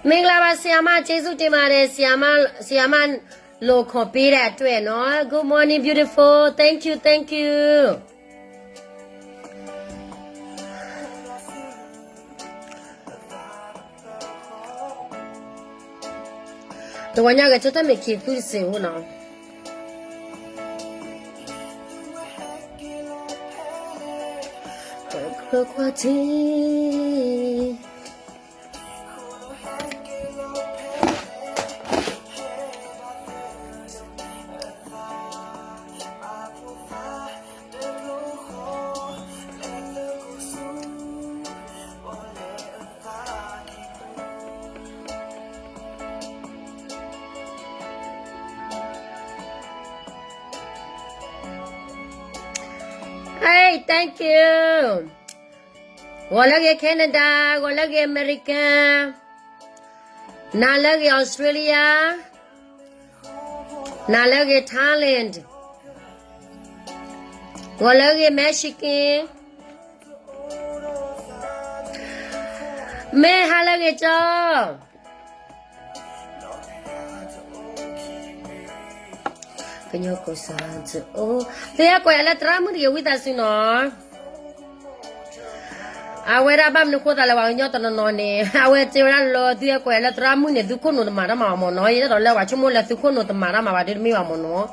မင်္ဂလာပါ ဆရာမ ကျေးဇူးတင်ပါတယ် ဆရာမ ဆရာမ လို့ခေါ်ပေးတဲ့အတွက်နော် Good morning beautiful, thank you, thank you. တဝီညါကဲ ကၠီတၢ်မဲာ်ခံးသူတစ့ၢ်အိၣ်နီၤ. ခွါထံ Hey, thank you. ဂီၤလၢဂ့ၤ Canada, ဂီၤလၢဂ့ၤ America, နၤလၢဂ့ၤ Australia, နၤလၢဂ့ၤ Thailand, ဂီၤလၢဂ့ၤ Michigan, မ့ၢ်ဟါလၢဂ့ၤကၠီ ကညီကိးစၢ်အိၣ် သုဟဲကွဲးလၢသရၣ်မုၣ်တဂ့ၤ ဝံသးစူၤနီၤ. အဝဲဒၣ်ဘၣ်မနုၤဃိသးလဲၣ် ပှၤကညီတနီၤနီၤန့ၣ် အဝဲစံးဝဲဒၣ်လၢသုဟဲကွဲးလၢသရၣ်မုၣ်န့ၣ် သုခိၣ်နူာ်တမၤတၢ်မၤဘၣ်မ့ၢ်နီၤ. ယဲဒၣ်ဒီးလၢပှၤဆိကမိၣ်လၢသုခိၣ်နူာ်တမၤတၢ်မၤဘၣ်ဒ်တမ့ၢ်ဘၣ်မ့ၢ်နီၤ.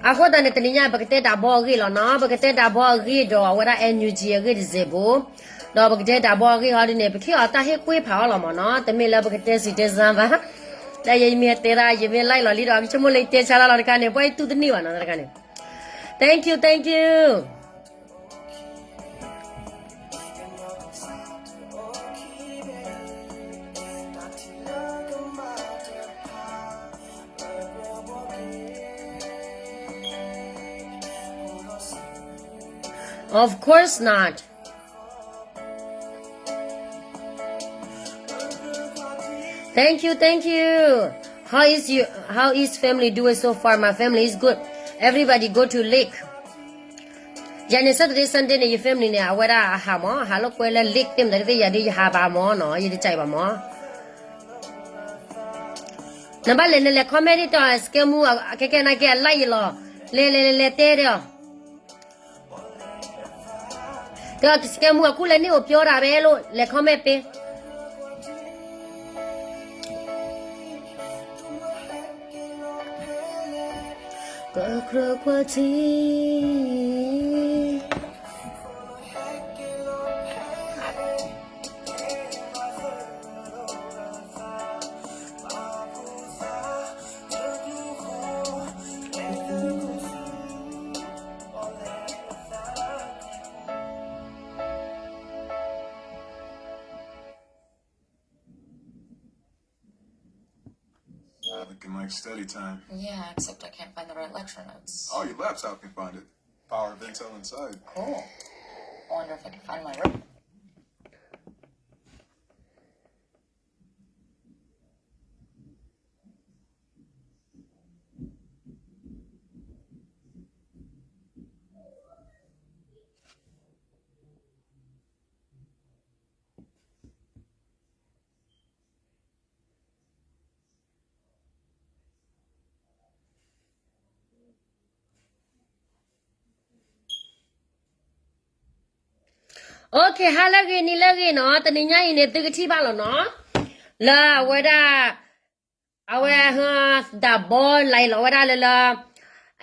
အဃိသတးန့ၣ် တနံၤညါ ပကတဲတၢ်ဘီအဂ့ၢ်လီၤနီၤ. ပကတဲတၢ်ဘီအဂ့ၢ်ဒီးအဝဲဒၣ် NUG အဂ့ၢ်တစဲးဖိ ဒီးပကတဲတၢ်ဘီအဂ့ၢ်ဟီဒ်န့ၣ် ပကဟ့ၣ်အီၤတၢ်ဟ့ၣ်ကွ့ၢ်ဖးအီၤလီၤမ့ၢ်နီၤ. တမ့ၢ်လၢပကတဲစံးတဲစၢ်ဘၣ်. တၢ်ယဲယမ့ၢ်တဲဒၣ် ယမ့ၢ် like လီၤလံဒီး ကဆိကမိၣ်လၢယတဲဆါလီၤလီၤတခါန့ၣ် ပှၤအံၤတူၢ်တန့ၢ်ဘၣ်နီၤတခါန့ၣ်. Thank you, thank you. Of course not. Thank you, thank you. How is you? How is family doing so far? My family is good. Everybody go to lake. ယၤန့ၣ် Saturday Sunday န့ၣ် ယ family န့ၣ် အဝဲဒၣ်အဟးမး ဟးလီၤကွဲလၢ lake သ့ၣ်မတၤသ့ၣ် ယၤဒ်ယဟးဘၣ်မးနီၤ ယတကးဘၣ်မး. နဘၣ်လဲၤနလဲၤ comment ဒ်တီၤ စကဲမူ ခဲကဲနာ်က့အ like ယလီၤ လဲၤလဲၤလဲၤလဲၤတဲဒီး တဲအီၤ စကဲမူ အခုလဲၤန့ၢ်အိၣ်ပျီတၢ်ဘဲလိာ် လဲၤ comment ပဲ ပကြၢးကွၢ်ထံ Looking like study time. Yeah, except I can't find the right lecture notes. Oh, your laptop can find it. Power of Intel inside. Cool. I wonder if I can find my room. Okay, ဟါလၢအဂ့ၤ နံၤလၢအဂ့ၤနီၤ, တနံၤညါအံၤန့ၣ် သုကထံၣ်ဘၣ်လီၤနီၤ, လၢအဝဲဒၣ် အဝဲ တၢ်ဘီလဲၤလီၤဝဲဒၣ်လၢလၢ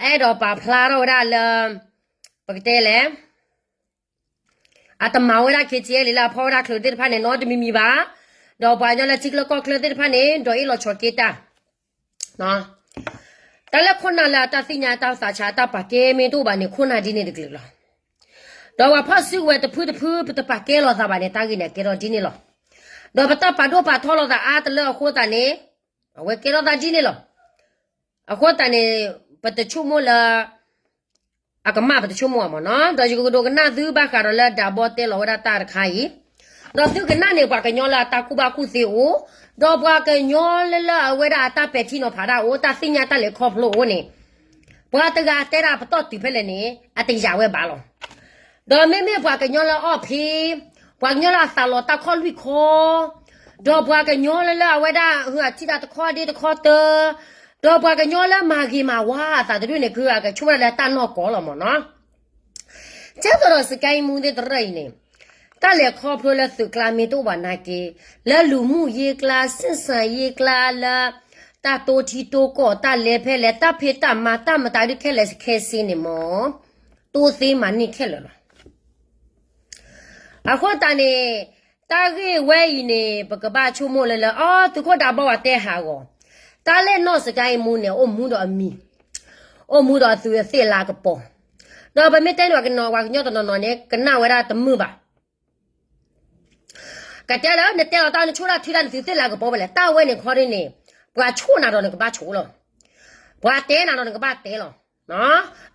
အဲၣ်ဒိးပာ်ဖျါထီၣ်ဝဲဒၣ်လၢ ပကတဲလဲၣ် အတမၤဝဲဒၣ် ခ့ၣ်ကၠံၣ်အဲၣ်လံ လၢအဖီၣ်ဝဲဒၣ်ချၢသ့ၣ်တဖၣ်န့ၣ် နီတမံၤမံၤဘၣ်, ဒီးပှၤကညီလၢထံချၢကီၢ်ချၢသ့ၣ်တဖၣ်န့ၣ် ဒိးအ့ၣ်လိာ်ဆိးက့တၢ် တၢ်လၢခိၣ်နၢ်လၢအတၢ်သ့ၣ်ညါတၢ်သးဆး တၢ်ပာ်ကဲမ့ၢ်တအိၣ်ဘၣ်န့ၣ် ခိၣ်နၢ်ဒ်န့ၣ်တကလုာ်လီၤ. ဒီးပှၤဖီၣ်စုကဝဲၤတဖုတဖု ပတပာ်ကဲလိာ်သးဘၣ်န့ၣ် တၢ်ဂ့ၢ်န့ၣ်ကဲထီၣ်ဒ်န့ၣ်လီၤ. ဒီးပတၢ်ပာ်ဒိၣ်ပာ်ထီလိာ်သးအါတလၢအဃိသတးန့ၣ် အဝဲကဲထီၣ်သးဒ်န့ၣ်လီၤ. အဃိသတးန့ၣ် ပတဆိကမိၣ်လၢ အကမၣ်ပတဆိကမိၣ်အမ့ၢ်နီၤ, ဒီးယကဒိကနၣ်သုဘၣ်ဃးဒီးလၢဒၣ်ဘီတဲလီၤဝဲဒၣ်တၢ်တခါအံၤ, ဒီးသုကနၣ်န့ၣ် ပှၤကညီလၢအတၢ်ကူၣ်ဘၣ်ကူၣ်သ့အိၣ်, ဒီးပှၤကညီလၢလၢအဝဲဒၣ်အတၢ်ပဲာ်ထံနီၤဖးတၢ်အိၣ် တၢ်သ့ၣ်ညါတၢ်လဲၤခီဖျိအိၣ်န့ၣ်, ပှၤတဂၤတဲဒၣ်ပတီၢ်တုၤဖဲလဲၣ်န့ၣ် အတယာ်ဝဲဘၣ်လီၤ. ဒီးမ့မ့ၢ်ပှၤကညီလၢအီၣ်ဖ့, ပှၤကညီလၢအသးလီၤတၢ်ခီၣ်လွံၢ်ခီ ဒီးပှၤကညီလၢလၢအဝဲဒၣ် အထံၣ်တၢ်တခီဒ့တခီတၢ, ဒီးပှၤကညီလၢမၤဂ့ၤမၤဝါအသးတဒူၣ်န့ၣ် ကကဆိကမိၣ်ဒၣ်လၢတၢ်နီၢ်ကီၢ်လီၤမ့ၢ်နီၤ. ကဲသိးဒီးစကဲမူသ့ၣ်တရၢၣ်အံၤန့ၣ်, တၢ်လဲၤခီဖျိလၢသုးကျါမ့ၢ်တအိၣ်ဘၣ်နာ်က့, လၢလူၤမူၣ်ယ့ကျါ စ့ၣ်စၣ်ယ့ကျါလၢ တၢ်တိထံတိကီၢ် တၢ်လဲၤဖဲလဲၣ် တၢ်ဖံးတၢ်မၤ တၢ်မတၤဒုးခဲလၢာ်ခဲဆ့န့ၣ်မ့ၢ် တိသ့မၤန့ၢ်ခဲလၢာ်လီၤ. အဃိသတးန့ၣ် တၢ်ဂ့ၢ်ဝဲအံၤန့ၣ် ပကဘၣ်ဆိကမိၣ်လၢလၢ အီ သုးခိၣ်ဒးဘီဝဲတဲဟးဂီၤ, တၢ်လဲၣ်နီၢ်စကဲမူန့ၣ် အိၣ်မူဒီးအမံၤ, အိၣ်မူဒီးအသုးအသ့ၣ်လၤကပီၤ, ဒီးပမ့ၢ်တဲန့ၣ် ပှၤကညီတနီၤနီၤန့ၣ် ကနၣ်ဝဲဒၣ်တမုာ်ဘၣ်. ကတဲလၢနတဲလီၤတၢ်နဆိၣ်တၢ်ထုတၢ်နသုးသ့ၣ်လၤကပီၤဝဲလဲၣ်, တၢ်ဝဲန့ၣ်ခီဒ်န့ၣ် ပှၤဆိၣ်နၤဒီးနကဘၣ်ဆိၣ်လီၤ. ပှၤတဲနၤဒီးနကဘၣ်တဲလီၤ.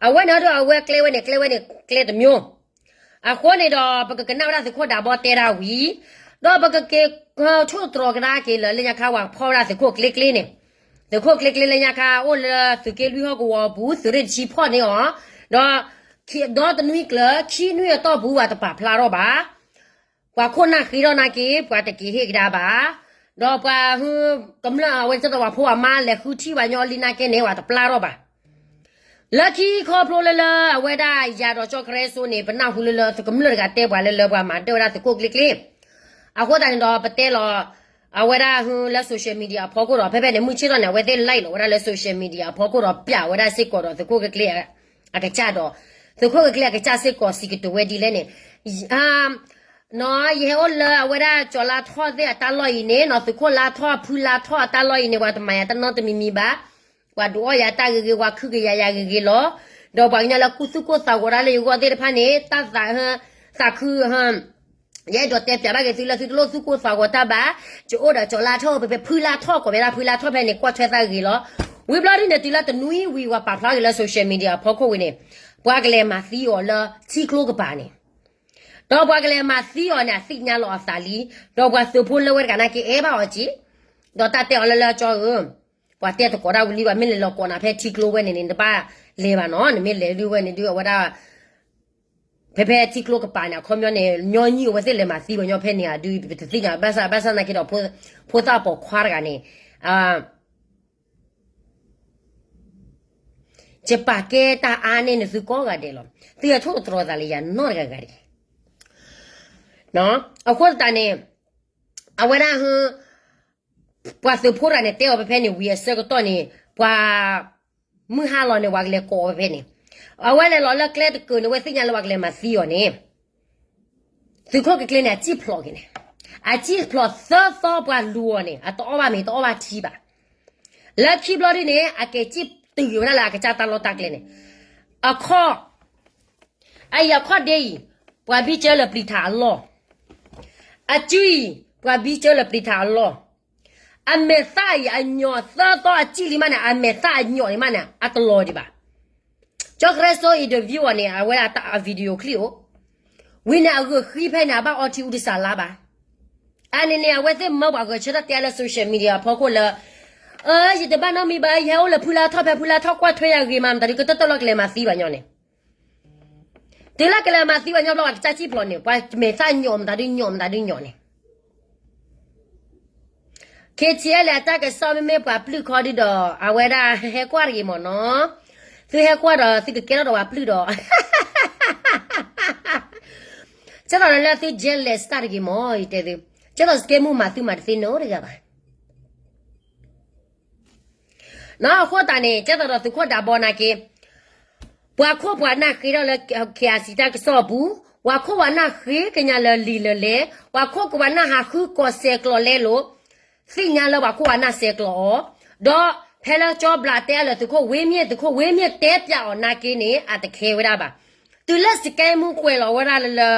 အဝဲန့ၣ်ဒီးအဝဲကျဲဝဲန့ၣ် ကျဲဝဲန့ၣ်ကျဲတမျိုး. အဃိန့ၣ်ဒီး ပကကနၣ်ဝဲဒၣ်သုးခိၣ်ဒးဘီတဲဒၣ်ဝံၤ, ဒီးပကက့ၤဆိၣ်တြီၤကဒါက့ၤလၢလၢညါခါ ပှၤဖီၣ်ဝဲဒၣ်သုးခိၣ်ကျ့ကျ့န့ၣ်, သုးခိၣ်ကျ့ကျ့လၢညါခါ အိၣ်လၢသုးက့လွံၢ်ဟီၣ်ကဝီၤပူၤ သုးရ့ၣ်တဆံဖီၣ်န့ၢ်အီၤ, ဒီး ဒီတနွံကျၢၤ ခံနွံအတီၢ်ပူၤ ပှၤတပာ်ဖျါထီၣ်ဘၣ်. ပှၤခိၣ်နၢ်ဃ့ထီၣ်နာ်က့ ပှၤတက့ၤဟ့ၣ်ကဒါဘၣ်. ဒီးပှၤဟု ကမျၢၢ်အဝဲကၢ်သိး ပှၤဖိပှၤမါလဲၤဃုထံၣ်ပှၤညီလံနာ်က့န့ၣ် ပှၤတပျၢ်ထီၣ်ဘၣ်. လၢခံခီဖျိလၢလၢ အဝဲဒၣ်ယၤဒီးကၠီကရၢစိန့ၣ် ပနၢ်ဟူလၢလၢ သုးကမျၢၢ်တဂၤတဲပှၤလၢလၢပှၤမၤဒၢဝဲဒၣ်သုးခိၣ်ကျ့ကျ့. အဃိသတးန့ၣ်ဒီး ပတဲလီၤ အဝဲဒၣ်ဟုလၢ social media အဖီခိၣ်ဒီး ဖဲဖဲန့ၣ် မုၢ်ဆ့ၣ်ထီၣ်န့ၣ် အဝဲသ့ၣ် live လီၤဝဲဒၣ်လၢ social media အဖီခိၣ်ဒီး ပျးဝဲဒၣ်စ့ၢ်ကီးဒီးသုးခိၣ်ကျ့ကျ့အကစၢ်ဒီး သုးခိၣ်ကျ့ကျ့အကစၢ်စ့ၢ်ကီးစံးကတိၤဝဲဒ်လဲၣ်န့ၣ်, နီၢ် ယဟဲအိၣ်လၢအဝဲဒၣ်ကၠီၤလါထီၣ်သ့ၣ်အတၢ်လီၢ်အံၤန့ၣ် နီၢ် သုးခိၣ်လါထီၣ် ဖုလါထီၣ်အတၢ်လီၢ်အံၤန့ၣ် ပှၤတမၤယၤတၢ်နီတမံၤမံၤဘၣ်. ပှၤဒုးအီၣ်ယၤတၢ်ဂ့ၤဂ့ၤ ပှၤခုကယၤယၤဂ့ၤဂ့ၤလီၤ. ဒီးပှၤကညီလၢကူသူၣ်ကိၢ်သးဂီၤဒၣ်လၢယဂီၢ်သ့ၣ်တဖၣ်န့ၣ် တၢ်သး သးခု ယအဲၣ်ဒိးတဲပျးဘၣ်က့ၤသုလၢ သုတလိၣ်သူၣ်ကိၢ်သးဂီၤတၢ်ဘၣ်. ယအိၣ်ဒီးကၠီၤလါထီၣ် ဖဲဖဲဖုလါထီၣ် ကိးဝဲဒၣ်ဖုလါထီၣ်ဖဲန့ၣ် ကွၢ်ထွဲသးဂ့ၤလီၤ. ဝံၤဘျီဒ်န့ၣ် တုၤလၢတနွံဝံၤ ပှၤပာ်ဖျါက့ၤလၢ social media အဖီခိၣ်ဝံၤန့ၣ် ပှၤကလဲၤမၤသံအီၤလၢထံကျိကပၤန့ၣ်, ဒီးပှၤကလဲၤမၤသံအီၤန့ၣ် အသ့ၣ်ညါလီၤအသးလံ. ဒီးပှၤသုးဖိလၢဝဲတဂၤနာ်က့ အဲၣ်ဘၣ်အီၤက့ၤ, ဒီးတၢ်တဲအီၤလၢလၢကၠီဧၢ, ပှၤတဲသကိးဒၣ်ဝံၤလံ ပှၤမ့ၢ်လဲၤလီၤကိးနၤဖဲထံကျိဝဲန့ၣ်န့ၣ် နတဘၣ်လဲၤဘၣ်နီၢ်, နမ့ၢ်လဲၤဒုးဝဲန့ၣ်ဒုး အဝဲဒၣ် ဖဲဖဲထံကျိကပၤန့ၣ် အခီပညီန့ၣ် ညီနုၢ်အဝဲသ့ၣ်လဲၤမၤသံပှၤညီဖဲန့ၣ်ဧါဒုး ပတသ့ၣ်ညါ ဘၣ်ဆၣ် ဘၣ်ဆၣ်နာ်က့ဒီး ဖိသၣ်ပိာ်ခွါတဂၤန့ၣ် ယပာ်ကဲတၢ်အါန့ၢ်နသုကိးဂၤဒဲးလီၤ. သုအထိၣ်သတြီၤသးလၢယၤနီတဂၤဂၤတဂ့ၤ. အဃိသတးန့ၣ် အဝဲဒၣ် ပှၤသုးဖိတဂၤန့ၣ် တဲအီၤဖဲဖဲန့ၣ်ဝံၤအဆၢကတီၢ်န့ၣ် ပှၤ မုၢ်ဟါလီၤန့ၣ် ပှၤကလဲၤကိးအီၤဖဲဖဲန့ၣ်, အဝဲလဲၤလီၤလၢကျဲတကၢၢ်န့ၣ် အဝဲသ့ၣ်ညါလၢပှၤကလဲၤမၤသံအီၤန့ၣ် သုးခိၣ်ကျ့ကျ့န့ၣ် အစံၣ်ဖျိးက့ၤန့ၣ်, အစံၣ်ဖျိးသၢသီပှၤလူၤအီၤန့ၣ် အတအီၣ်ဘၣ်မ့ၤ တအီၣ်ဘၣ်ထံဘၣ်. လၢခံဘျီဒ်န့ၣ် အက့ၤစံၣ်တုၤက့ၤဝဲဒၣ်လၢအကစၢ်တၢ်လီၢ်တၢ်ကျဲန့ၣ်, အခီၣ် အအံၤအခီၣ်ဒ့အံၤ ပှၤဘံၣ်စၢလၢပျံၤထးအလီၢ်, အစုအံၤ ပှၤဘံၣ်စၢလၢပျံၤထးအလီၢ်, အမဲာ်သၣ်အံၤအညိးသၢသီအစံၣ်လံမးန့ၣ် အမဲာ်သၣ်အညိးန့ၣ်မးန့ၣ် အတလီၤဒံးဘၣ်. ကၠီကရၢစိ interview အီၤန့ၣ် အဝဲဒၣ်အ video clip အိၣ်, ဝံၤန့ၣ် အဂုာ်ဃံဖဲန့ၣ် အဘၣ်အီထံအူတစှၤလါဘၣ်. အန့ၣ်န့ၣ် အဝဲသ့ၣ်မၢပှၤဂဲၤဆၢထၢၣ်တဲလၢ social media အဖီခိၣ်လၢ ယတဘၣ်နီတမံၤဘၣ်, ယဟဲအိၣ်လၢဖုလါထီၣ်ဖဲဖုလါထီၣ်ကွၢ်ထွဲယၤဂ့ၤမး မတၤဒုးကတၢၢ်တၢၢ်လီၤကလဲၤမၤသံဘၣ်ညီန့ၣ် တုၤလၢကလဲၤမၤသံဘၣ်ညီဘျီ ပှၤကစၢ်စံၣ်ဖျိးန့ၣ် ပှၤမဲာ်သၣ်ညိးမတၤဒုးညိးမတၤဒုးညိးန့ၣ် KTLA အတၢ်ကစီၣ်မ့မ့ၢ်ပှၤပျုၢ်ခီဒုဒီး အဝဲဒၣ်ဟဲကွၢ်တဂ့ၤမ့ၢ်နီၤ, သုဟဲကွၢ်ဒီးသုကကဲထီၣ်ဒီးပှၤပျုၢ်ဒီး ကဲသိးလၢသု jealous တၢ်တဂ့ၤမ့ၢ် ယတဲသု, ကဲသိးစကဲမူမၤသုမၤတသ့နီတဂၤဘၣ်. နီၢ် အဃိသတးန့ၣ် ကဲသိးဒီးသုးခိၣ်ဒးဘီနာ်က့ ပှၤခိၣ်ပှၤနၢ်ဃ့ထီၣ်လၢ KIC တၢ်ကစီၣ်အပူၤ, ပှၤခိၣ်ပှၤနၢ်ဃ့ကညးလၢလံာ်လၢလဲၣ်, ပှၤခိၣ်ပှၤနၢ်ဟးဃုကိးဆဲးကျိးလဲလိာ်, သ့ၣ်ညါလၢပှၤခိၣ်ပှၤနၢ်ဆဲးကျိးအီၤ, ဒီးဖဲလၢကၠီဘျးတဲအါလၢသုးခိၣ်ဝ့မ့ၢ် သုးခိၣ်ဝ့မ့ၢ်တဲပျးအီၤနာ်က့န့ၣ် အတခဲဝဲဒၣ်ဘၣ်. တုၤလၢစကဲမူကွဲးလီၤဝဲဒၣ်လၢလၢ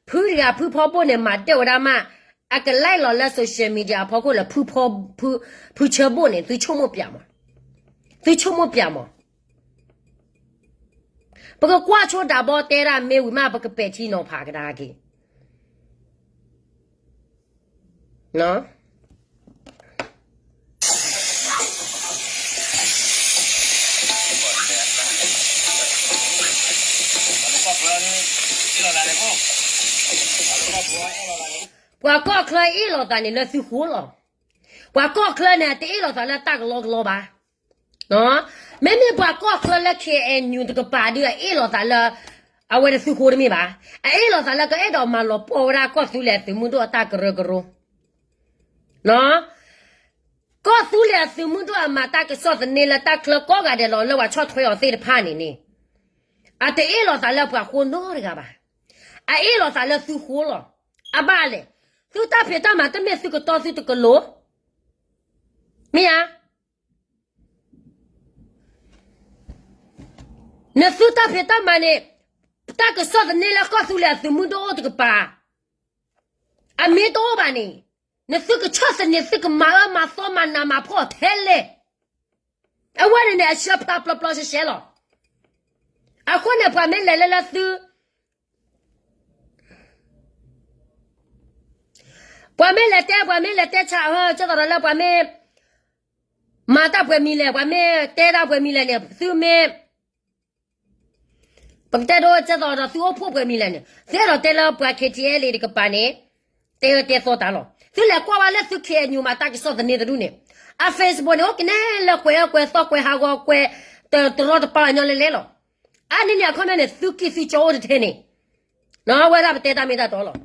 ဖုတဂၤဖုဖီဘိၣ်န့ၣ် မၤဒၢၣ်ဝဲဒၣ်မး အကလဲၤလီၤလၢ social media အဖီခိၣ်လၢ ဖုဆၢဘိၣ်န့ၣ် သုဆိကမိၣ်ပျးမး, သုဆိကမိၣ်ပျးမး. ပကကွၢ်ဆိဒးဘီတဲဒၣ်မ့ၢ်ဝံၤမး ပကပဲာ်ထံနီၤဖးကဒါက့ၤ. ပ ပှၤကီၢ်ချၢအ့ၣ်လိာ်သးန့ၣ်လၢသုဃိလီၤ. ပှၤကီၢ်ချၢန့ၣ် တအ့ၣ်လိာ်သးလၢတၢ်ကလီကလီဘၣ်. မ့မ့ၢ်ပှၤကီၢ်ချၢလၢ ခ့ၣ်အဲၣ်ယူၣ် တကပၤဒုး အအ့ၣ်လိာ်သးလၢ အဝဲဒၣ်သုဃိတမ့ၢ်ဘၣ်. အအ့ၣ်လိာ်သးလၢကအဲၣ်ဒိးမၤလီၤပှီၢ်ဝဲဒၣ်ကီၢ်သူလ့ၤအသုးမုၢ်ဒိၣ်အတၢ်ကရၢကရိ ကီၢ်သူလ့ၤအသုးမုၢ်ဒိၣ်အမၤတၢ်ကစီၣ်သန့လၢတၢ်ချၢကိးဂၤဒဲးလီၤ လၢပှၤဆီၣ်ထွဲအီၤသ့ၣ်တဖၣ်န့ၣ်န့ၣ်, အတအ့ၣ်လိာ်သးလၢပှၤဃိနီတဂၤဘၣ်. အအ့ၣ်လိာ်သးလၢသုဃိလီၤ. အဘၣ်လဲၣ်, သုတၢ်ဖံးတၢ်မၤတမ့ၢ်သုကတီသုတကလိၤ, မ့ၢ်ဧါ. နသုတၢ်ဖံးတၢ်မၤန့ၣ်, တၢ်ကစီၣ်သန့လၢကီၢ်သူလ့ၤအသုးမုၢ်ဒိၣ်အိၣ်တကပၤ အမ့ၢ်တအိၣ်ဘၣ်န့ၣ်, နသုကဆီၣ်သနံး သုကမၤအၢမၤသီမၤနးမၤဖှီၣ်ထဲလဲၣ်. အဝဲန့ၣ်န့ၣ် အဆၢဖျါပျီပျီရှဲရှဲလီၤ. အဃိန့ၣ် ပှၤမ့ၢ်လဲၤလၢလၢသု ပှၤမ့ၢ်လဲၤတဲ ပှၤမ့ၢ်လဲၤတဲဆး ကသိးဒီးလၢပှၤမ့ၢ် မၤတၢ်ပှဲၤမံၤလဲၣ် ပှၤမ့ၢ်တဲတၢ်ပှဲၤမံၤလဲၣ်န့ၣ် သုမ့ၢ် ပကတဲဒိကသိးဒီးသုအိၣ်ဖှိၣ်ပှဲၤမံၤလဲၣ်န့ၣ် သုအဲၣ်ဒိးတဲလၢပှၤ ခ့ၣ်ထံအဲလ်အ့ တကပၤန့ၣ် တဲအၢတဲသီတၢ်လီၤ. သုလဲၤကွၢ်ဝဲလၢသု ခ့ၣ်အဲၣ်ယူၣ် မၤတၢ်ကစီၣ်သန့တဒူၣ်န့ၣ် အ Facebook န့ၣ် အိၣ်ကနဲလၢကွဲးအၢကွဲးသီကွဲးဟးဂီၤကွဲး တရီတပါညီလဲၤလဲၤလီၤ. အါန့ၢ်န့ၣ်အခီပညီန့ၣ် သုကံၢ်သုကၠီအိၣ်တထဲန့ၣ် ဝဲဒၣ်ပတဲတၢ်မ့ၢ်တၢ်တီလီၤ.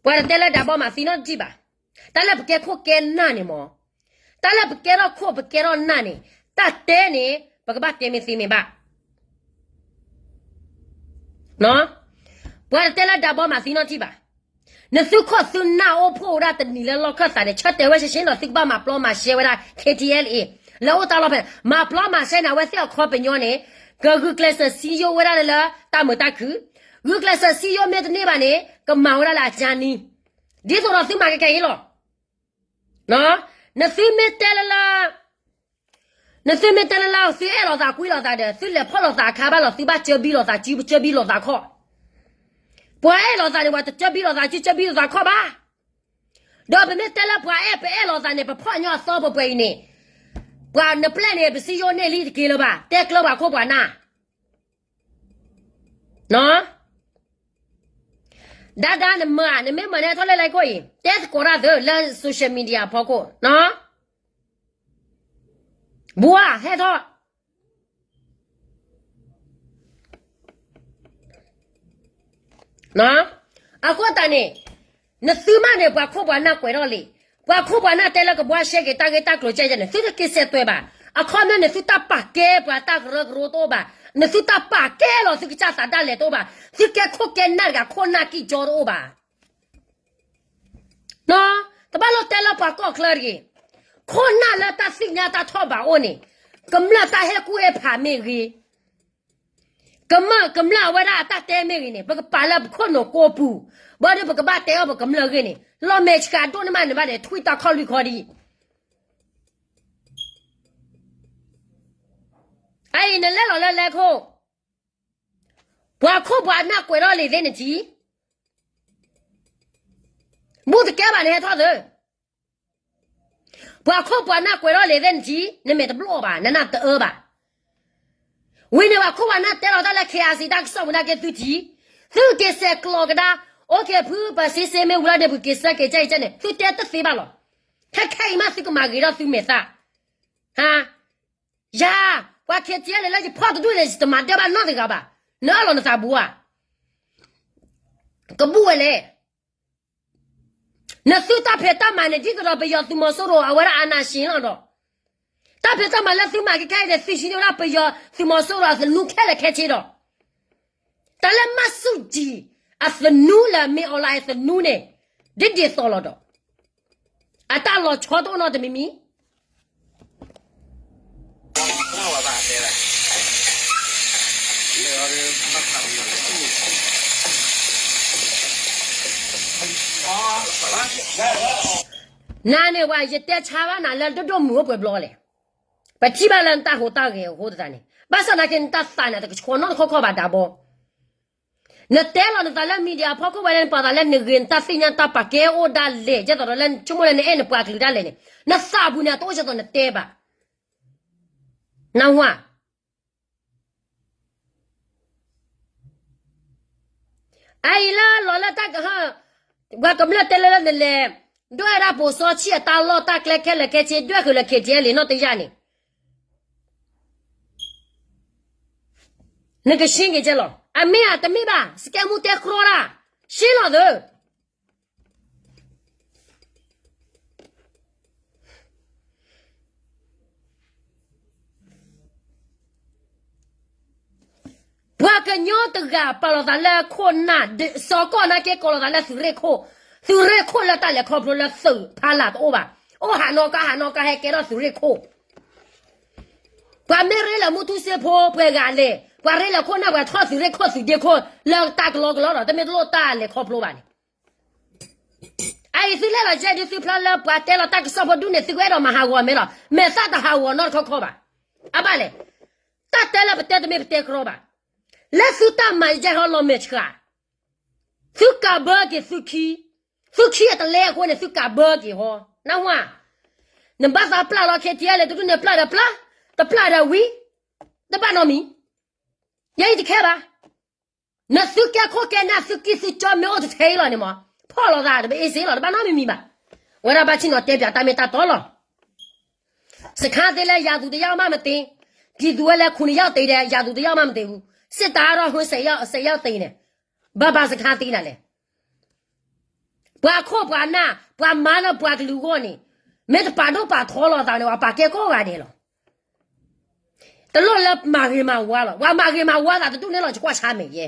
ပှၤတတဲလၢဒၣ်ဘီမၤသံနီတထံၣ်ဘၣ်. တၢ်လၢပကဲခိၣ်ကဲနၢ်န့ၣ်မ့ၢ်, တၢ်လၢပကဲထီၣ်ခိၣ်ပကဲထီၣ်နၢ်န့ၣ် တၢ်တဲန့ၣ် ပကဘၣ်တဲမ့ၢ်သ့မ့ၢ်ဘၣ်. ပှၤတတဲလၢဒၣ်ဘီမၤသံနီတထံၣ်ဘၣ်. နသုခိၣ်သုနၢ်အိၣ်ဖှိၣ်ဝဲဒၣ်တနံၤလၢလီၢ်ခၢၣ်သးန့ၣ် ဆၢတဲာ်ဝဲရှဲရှဲလီၤ သုကဘၣ်မၤပျီမၤရှဲဝဲဒၣ် ခ့ၣ်ထံအဲလ်အ့ လၢအိၣ်တၢ်လီၢ်ဖဲ မၤပျီမၤရှဲန့ၣ် အဝဲသ့ၣ်အခီပညီန့ၣ် ကဂုာ်ကျဲးစၢးစံယိၣ်ဝဲဒၣ်လၢတၢ်မုာ်တၢ်ခုၣ်, ဂုာ်ကျဲးစၢးစံယိၣ်မ့ၢ်တန့ၢ်ဘၣ်န့ၣ် ကမၤဝဲဒၣ်လၢအကၢနံ, ဒ်သိးဒီးသုမၤကဲခဲအံၤလီၤ. နသုမ့ၢ်တဲလၢလၢ နသုမ့ၢ်တဲလၢလၢ သုအဲၣ်လိာ်သးကွံလိာ်သးဒီး သုလဲၤဖီၣ်လိာ်သးအခါဘၣ်လီၤ သုဘၣ်ကၢဘံလိာ်သးစု ကၢဘံလိာ်သးခီၣ်. ပှၤအဲၣ်လိာ်သးန့ၣ် ပှၤတကၢဘံလိာ်သးစု ကၢဘံလိာ်သးခီၣ်ဘၣ်. ဒီးပမ့ၢ်တဲလၢပှၤအဲၣ်ပအဲၣ်လိာ်သးန့ၣ် ပဖီၣ်ညီအသီပှဲၤပှဲၤအံၤန့ၣ်, ပှၤနပျဲၢ်န့ၣ် ပစံယိၣ်န့ၢ်လံတက့ၢ်လၢၤဘၣ် တဲကျၢၤပှၤခိၣ်ပှၤနၢ် ဒါဒါနမၤ နမ့ၢ်မၤန့ၣ်ထီၣ်လၢလၢခိၣ်အံၤ တဲသကိးတၢ်သုလၢ social media အဖီခိၣ်, ဘှါဟဲထီၣ် အဃိသတးန့ၣ် နသုမးန့ၣ် ပှၤခိၣ်ပှၤနၢ်ကွဲးထီၣ်လံ, ပှၤခိၣ်ပှၤနၢ်တဲလၢကဘှါရှဲက့ၤတၢ်ဂ့ၢ်တၢ်ကျိၤကဲကဲန့ၣ် သုတက့ၤစဲးသွဲၣ်ဘၣ်. အခီပညီန့ၣ် သုတၢ်ပာ်ကဲပှၤတၢ်ကရၢကရိတအိၣ်ဘၣ်, နသုတၢ်ပာ်ကဲလီၤသုကစၢ်သးဒၣ်လဲာ်တအိၣ်ဘၣ်, သုကဲခိၣ်ကဲနၢ်တဂၤခိၣ်နၢ်ကံၢ်ကၠီတအိၣ်ဘၣ်. တဘၣ်လိၣ်တဲလၢပှၤကီၢ်ချၢတဂ့ၤ, ခိၣ်နၢ်လၢတၢ်သ့ၣ်ညါတၢ်ထီၣ်ဘးအိၣ်န့ၣ်, ကမျၢၢ်တၢ်ဟ့ၣ်ကူၣ်ဟ့ၣ်ဖးမ့ၢ်ဂ့ၤ, ကမၢၢ် ကမျၢၢ်အဝဲဒၣ်အတၢ်တဲမ့ၢ်ဂ့ၤန့ၣ် ပကပာ်လၢပခိၣ်နူာ်ကိးပူၤ, ဘၣ်ဒီးပကဘၣ်တဲအီၣ်ပကမျၢၢ်ဂ့ၢ်န့ၣ် လီၤမဲာ်ဆှးဒိၣ်န့ၢ်မးန့ၣ်ဘၣ်ဒီး ထွံၣ်တၢ်ခီၣ်လွံၢ်ခီဒ်အံၤ အအံၤနလဲၤလီၤလၢလဲၤခိၣ်, ပှၤခိၣ်ပှၤနၢ်ကွဲးထီၣ်လံာ်သ့ၣ်နထံၣ်, ဘူၣ်တကဲဘၣ်န့ၣ်ဟဲထီၣ်သၢ, ပှၤခိၣ်ပှၤနၢ်ကွဲးထီၣ်လံာ်သ့ၣ်နထံၣ်, နမဲာ်တဘျီၣ်ဘၣ် နနၢ်တအၢဘၣ်. ဝံၤန့ၣ်ပှၤခိၣ်ပှၤနၢ်တဲလီၤတၢ်လၢ ခ့ၣ်အါစံၣ် တၢ်ကစီၣ်ပူၤနာ်က့သုထံၣ်, သုက့ၤစဲးကျိးကဒါ, အိၣ်က့ၤဖုပစ့စ့မ့ၢ်ဝံၤလီၤဒီး ပက့ၤဆၢက့ၤကဲအံၤကဲန့ၣ် သုတဲတသ့ဘၣ်လီၤ. ခဲခဲအံၤမးသုကမၤဂ့ၤထီၣ်သုမဲာ်သၣ်, ဟါ, ယၤ, ပှၤခ့ၣ်ထံအဲလ်အ့လၢယဖီၣ်တဒူၣ်န့ၣ် ယတမၤဒၢဘၣ်နီတဂၤဘၣ်, နအၢၣ်လီၤနသးဘူးဧါ, ကဘူးဝဲလဲၣ် နသုတၢ်ဖံးတၢ်မၤန့ၣ် ဒ်သိးဒီးပယီၤသုးမီၤစိရိၤ အဝဲဒၣ်အာဏာရှင်လီၤဒီး, တၢ်ဖံးတၢ်မၤလၢသုမၤကဲခဲအံၤန့ၣ် သုဟံးန့ၢ်ဝဲဒၣ်ပယီၤသုးမီၤစိရိၤအသနူခဲလၢာ်ခဲဆ့ဒီး, တၢ်လၢမၤဆူၣ်ကၠံၣ်အသနူလၢမ့ၢ်အီၤလၢအသနူန့ၣ်, ဒ်ဒ်သိးလီၤဒီး အတၢ်လီၤဆီတအိၣ်နီတမံၤမံၤ နၤန့ၣ်ဝဲ ယတဲဆါဘၣ်နၤလၢဒိၣ်ဒိၣ်မုၢ်အိၣ်ပှဲၤဘျီလဲၣ်, ပထံၣ်ဘၣ်လၢနတၢ်ဟူးတၢ်ဂဲၤအဃိသတးန့ၣ်, ဘၣ်ဆၣ်သနာ်က့နတၢ်သးန့ၣ် တကဆှီနီတခီခီဘၣ်ဒၣ်ဘီ နတဲလီၤနသးလၢ media ဖီခိၣ်ဝဲလၢနပာ်သးလၢနဂ့ၤ နတၢ်သ့ၣ်ညါတၢ်ပာ်ကဲအိၣ်ဒၣ်လဲာ် ဒ်သိးဒီးလၢနဆိကမိၣ်လၢနအဲၣ်နပှၤကလုာ်ဒၣ်လဲာ်န့ၣ်, နသးပူၤန့ၣ် အတအိၣ်ဒ်သိးနတဲဘၣ်. နၢ်ဟူဧါ. အအံၤလၢလီၤလၢတၢ်ကဟၢ, ပှၤကမျၢၢ်တဲလၢလၢနလဲၤ ဒွဲၣ်ဒၣ်ပိာ်စီဆှံအတၢ်လီၢ်တၢ်ကျဲခဲလၢာ်ခဲဆ့ ဒွဲၣ်ဃုာ်လၢ ခ့တယဲၢ်လံ နီၢ်တယၢ်န့ၣ် နကရှင်းက့ၤကဲလီၤ. အမ့ၢ်ဧါတမ့ၢ်ဘၣ် စကဲမူတဲကြီတၢ်, ရှင်းလီၤသု. ပှၤကညီတဂၤပာ်လီၤသးလၢခိၣ်, စီၤကီၢ်နါက့ကိးလီၤသးလၢသုးရ့ၣ်ခိၣ်, သုးရ့ၣ်ခိၣ်လၢတၢ်လဲၤခီဖျိလၢသုးဖီလာ်တအိၣ်ဘၣ်, အိၣ်ဟးနီၢ်ကါဟးနီၢ်ကါဟဲကဲထီၣ်သုးရ့ၣ်ခိၣ်. ပှၤမ့ၢ်ရ့လၢမူထူစ့ဖိပှဲၤဂၤလဲၣ်, ပှၤရ့လၢခိၣ်နၢ်ပှဲၤထီၣ်သုးရ့ၣ်ခိၣ်သုးဒ့ခိၣ်လၢတၢ်ကလီကလီဒီး တမ့ၢ်တလိၣ်တၢ်လဲၤခီဖျိဘၣ်န့ၣ် အအံၤသုလဲၤလီၤကဲဒ်သုဖျါလၢပှၤတဲလီၤတၢ်ကစီၣ်ဖိဒူၣ်န့ၣ် သုကအဲၣ်ဒိးမၤဟးဂီၤမဲလီၤ, မဲာ်သၣ်တဟးဂီၤနီတခီခီဘၣ်. အဘၣ်လဲၣ်, တၢ်တဲလၢပတဲတမ့ၢ်ပတဲကြီဘၣ်, လၢသုတၢ်မၤယဲဟီလီၤမဲာ်ဆှး, သုကးဘၢက့ၤသုခံ, သုခံအတလဲအဃိန့ၣ် သုကးဘၢက့ၤဟီ, နၢ်ဟူဧါ, နဘၣ်သးပျၢ်လီၤခဲတယဲၢ်လဲၣ် တဒူၣ်န့ၣ်ပျၢ်ဒီးပျၢ်, တပျၢ်ဒီးဝံၤ, တဘၣ်နီတမံၤ, ယဲအံၤတခဲဘၣ်. နသုကဲခိၣ်ကဲနၢ်သုကံၢ်သုကၠီမ့ၢ်အိၣ်တထဲအံၤလီၤန့ၣ်မး, ဖီၣ်လိာ်သးတဘၣ်အ့ၣ်စ့လီၤ တဘၣ်နီတမံၤမံၤဘၣ်. ဝဲဒၣ်ဘၣ်ဆ့ၣ်နီၤတဲပၠးတၢ်မ့ၢ်တၢ်တီလီၤ. စခါသ့လၢ ရာသူတစ်ယောက်မှမသေ, ပြည်သူကလည်း ခုနှစ်ယောက်သေတယ်, ရာသူတစ်ယောက်မှမသေဘူး, စစ်သားကတော့ ဟိုးဆယ်ယောက်, ဆယ်ယောက်သေတယ်, ဘၣ်ဘၣ်စခါသ့နၤလဲၣ်. ပှၤခိၣ်ပှၤနၢ် ပှၤမၤလၢပှၤကလုာ်အဂီၢ်န့ၣ်, မ့ၢ်တပာ်ဒိၣ်ပာ်ထီလီၤသးန့ၣ် ပှၤပာ်ကဲကိးဂၤဒဲးလီၤ. တလိၣ်လၢမၤဂ့ၤမၤဝါလီၤ, ပှၤမၤဂ့ၤမၤဝါသးတဒူၣ်န့ၣ်လီၤ ကွၢ်ဆါမဲာ်ယဲ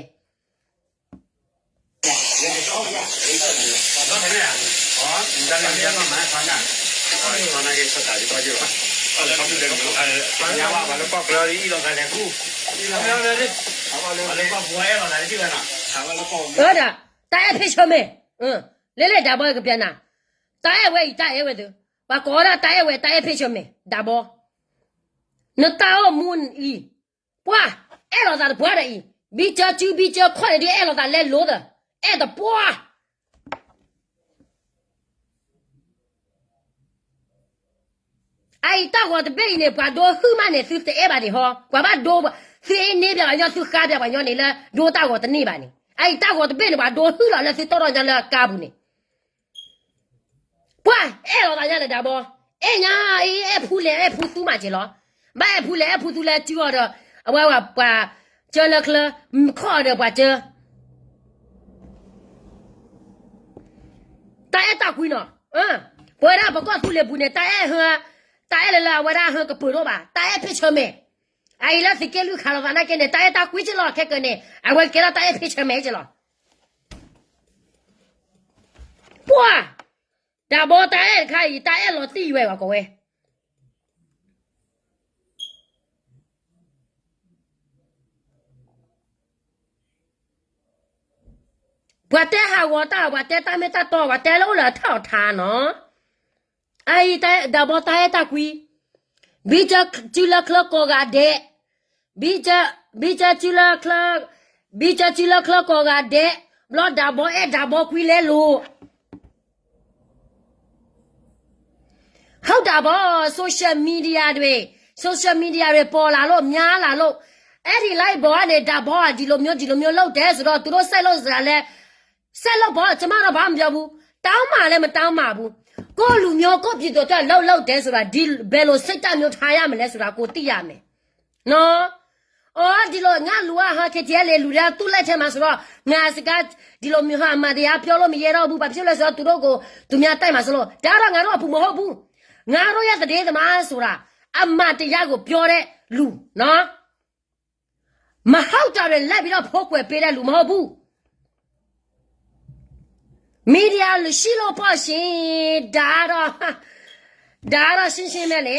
တၢ်အဲၣ်ဖ့ၣ်ဆၢမဲာ်, လဲၤလဲၤဒၣ်ဘီကပျဲနၤ, တၢ်အဲၣ်ဝဲအံၤ တၢ်အဲၣ်ဝဲသု, ပှၤကိးဝဲဒၣ်တၢ်အဲၣ်ဝဲ တၢ်အဲၣ်ဖ့ၣ်ဆၢမဲာ် ဒၣ်ဘီ, နတၢ်အိၣ်မူအံၤ, ပှၤ, အဲၣ်လိာ်သးတပှၢ်ဒီးအံၤ, ဘံကၢစုဘံကၢခီၣ်န့ၣ်ဒ်အဲၣ်လိာ်သးလဲလိာ်သး, အဲၣ်တပှၢ် အအံၤတၢ်ဂီၤတဘ့ၣ်အံၤန့ၣ် ပှၤဒိဟုၣ်မးန့ၣ် သုတအဲၣ်ဘၣ်ဒံးဟီ, ပှၤဘၣ်ဒိ, သုအ့န့ၢ်ပှၤကညီ သုဃါပှၤကညီန့ၣ်လၢ ဒိတၢ်ဂီၤတန့ၢ်ဘၣ်န့ၣ်, အအံၤတၢ်ဂီၤတဘ့ၣ်န့ၣ် ပှၤဒိဟုၣ်လီၤလၢသုတီၢ်ထီၣ်ညါလၢကါပူၤန့ၣ် ပှၤအဲၣ်လိာ်သးညါလၢဒၣ်ဘီ, အဲၣ်ညါအံၤ အဲၣ်ဖူလဲၣ် အဲၣ်ဖူသူမးက့ၤလီၤ, ဘၣ်အဲၣ်ဖူလဲၣ်အဲၣ်ဖူသူလၢစုအီၤဒီး, အဝဲပှၤ, ကၢလၢချၢ, ခီၣ်ဒီးပှၤကၢ တၢ်အဲၣ်တၢ်ကွံနီၤ, ပဝဲဒၣ်ပကီၢ်သူလ့ၤပူၤန့ၣ် တၢ်အဲၣ်ဟၢ, တၢ်အဲၣ်လၢလၢအဝဲဒၣ်ဟၢကပၢၤဒိၣ်ဘၣ်, တၢ်အဲၣ်ဖ့ၣ်ဆၢမဲာ်, အအံၤလၢသုးက့လွံၢ်ခးလိာ်သးနာ်က့န့ၣ် တၢ်အဲၣ်တၢ်ကွံက့ၤလီၤ ခဲကနံၣ်န့ၣ် အဝဲကဲထီၣ်တၢ်အဲၣ်ဖ့ၣ်ဆၢမဲာ်က့ၤလီၤ. ပှၤ, ဒၣ်ဘီတၢ်အဲၣ်တခါအံၤ တၢ်အဲၣ်လီၤတံၢ်ဝဲဂီၤကီးဝဲ ပှၤတဲဟးဂီၤတၢ် ပှၤတဲတၢ်မ့ၢ်တၢ်တီ ပှၤတဲလၢအိၣ်လၢအထီၣ်အထါနီၤ, အအံၤဒၣ်ဘီတၢ်အဲၣ်တၢ်ကွံ, ဘံကၢစုလၢချၢကိးဂၤဒဲး, ဘံကၢ, ဘံကၢစုလၢချၢ, ဘံကၢစုလၢချၢကိးဂၤဒဲး, ဘျီဒၣ်ဘီအဲၣ်ဒၣ်ဘီကွံလဲလိာ် ဟုတ်တာပေါ့, social media တွေ, social media တွေပေါ်လာလို့ များလာလို့, အဲ့ဒီ live ပေါ်ကနေ ဒါဘောက ဒီလိုမျိုး ဒီလိုမျိုးလုပ်တယ်ဆိုတော့ သူတို့ စိတ်လို့စရာလဲ, စိတ်လို့ပေါ့, ကျမတော့ ဘာမှမပြောဘူး, တောင်းမှလည်း မတောင်းမှဘူး, ကိုယ့်လူမျိုး ကိုယ့်ပြည်သူအတွက် လုပ်လုပ်တယ်ဆိုတာ ဒီ ဘယ်လိုစိတ်ဓာတ်မျိုး ထားရမလဲဆိုတာ ကိုယ်သိရမယ်နော်. အော်, ဒီလို ငါလူက ဟို KTLA လူတွေက သူ့လက်ထဲမှာဆိုတော့ ငါစကား ဒီလိုမျိုးဟာ အမှန်တရား ပြောလို့မရဲတော့ဘူး, ဘာဖြစ်လို့လဲဆိုတော့ သူတို့ကို သူများတိုက်မှာစိုးလို့, ဒါတော့ ငါတို့အပူမဟုတ်ဘူး, ငါတို့ရဲ့ သတင်းသမားဆိုတာ အမှန်တရားကို ပြောတဲ့လူနော်, မဟုတ်တာတွေ လိုက်ပြီးတော့ ဖုံးကွယ်ပေးတဲ့လူ မဟုတ်ဘူး. မီဒီယာရှိလို့ပေါ့ရှင်, ဒါကတော့, ဒါကတော့ ရှင်းရှင်းပဲလေ.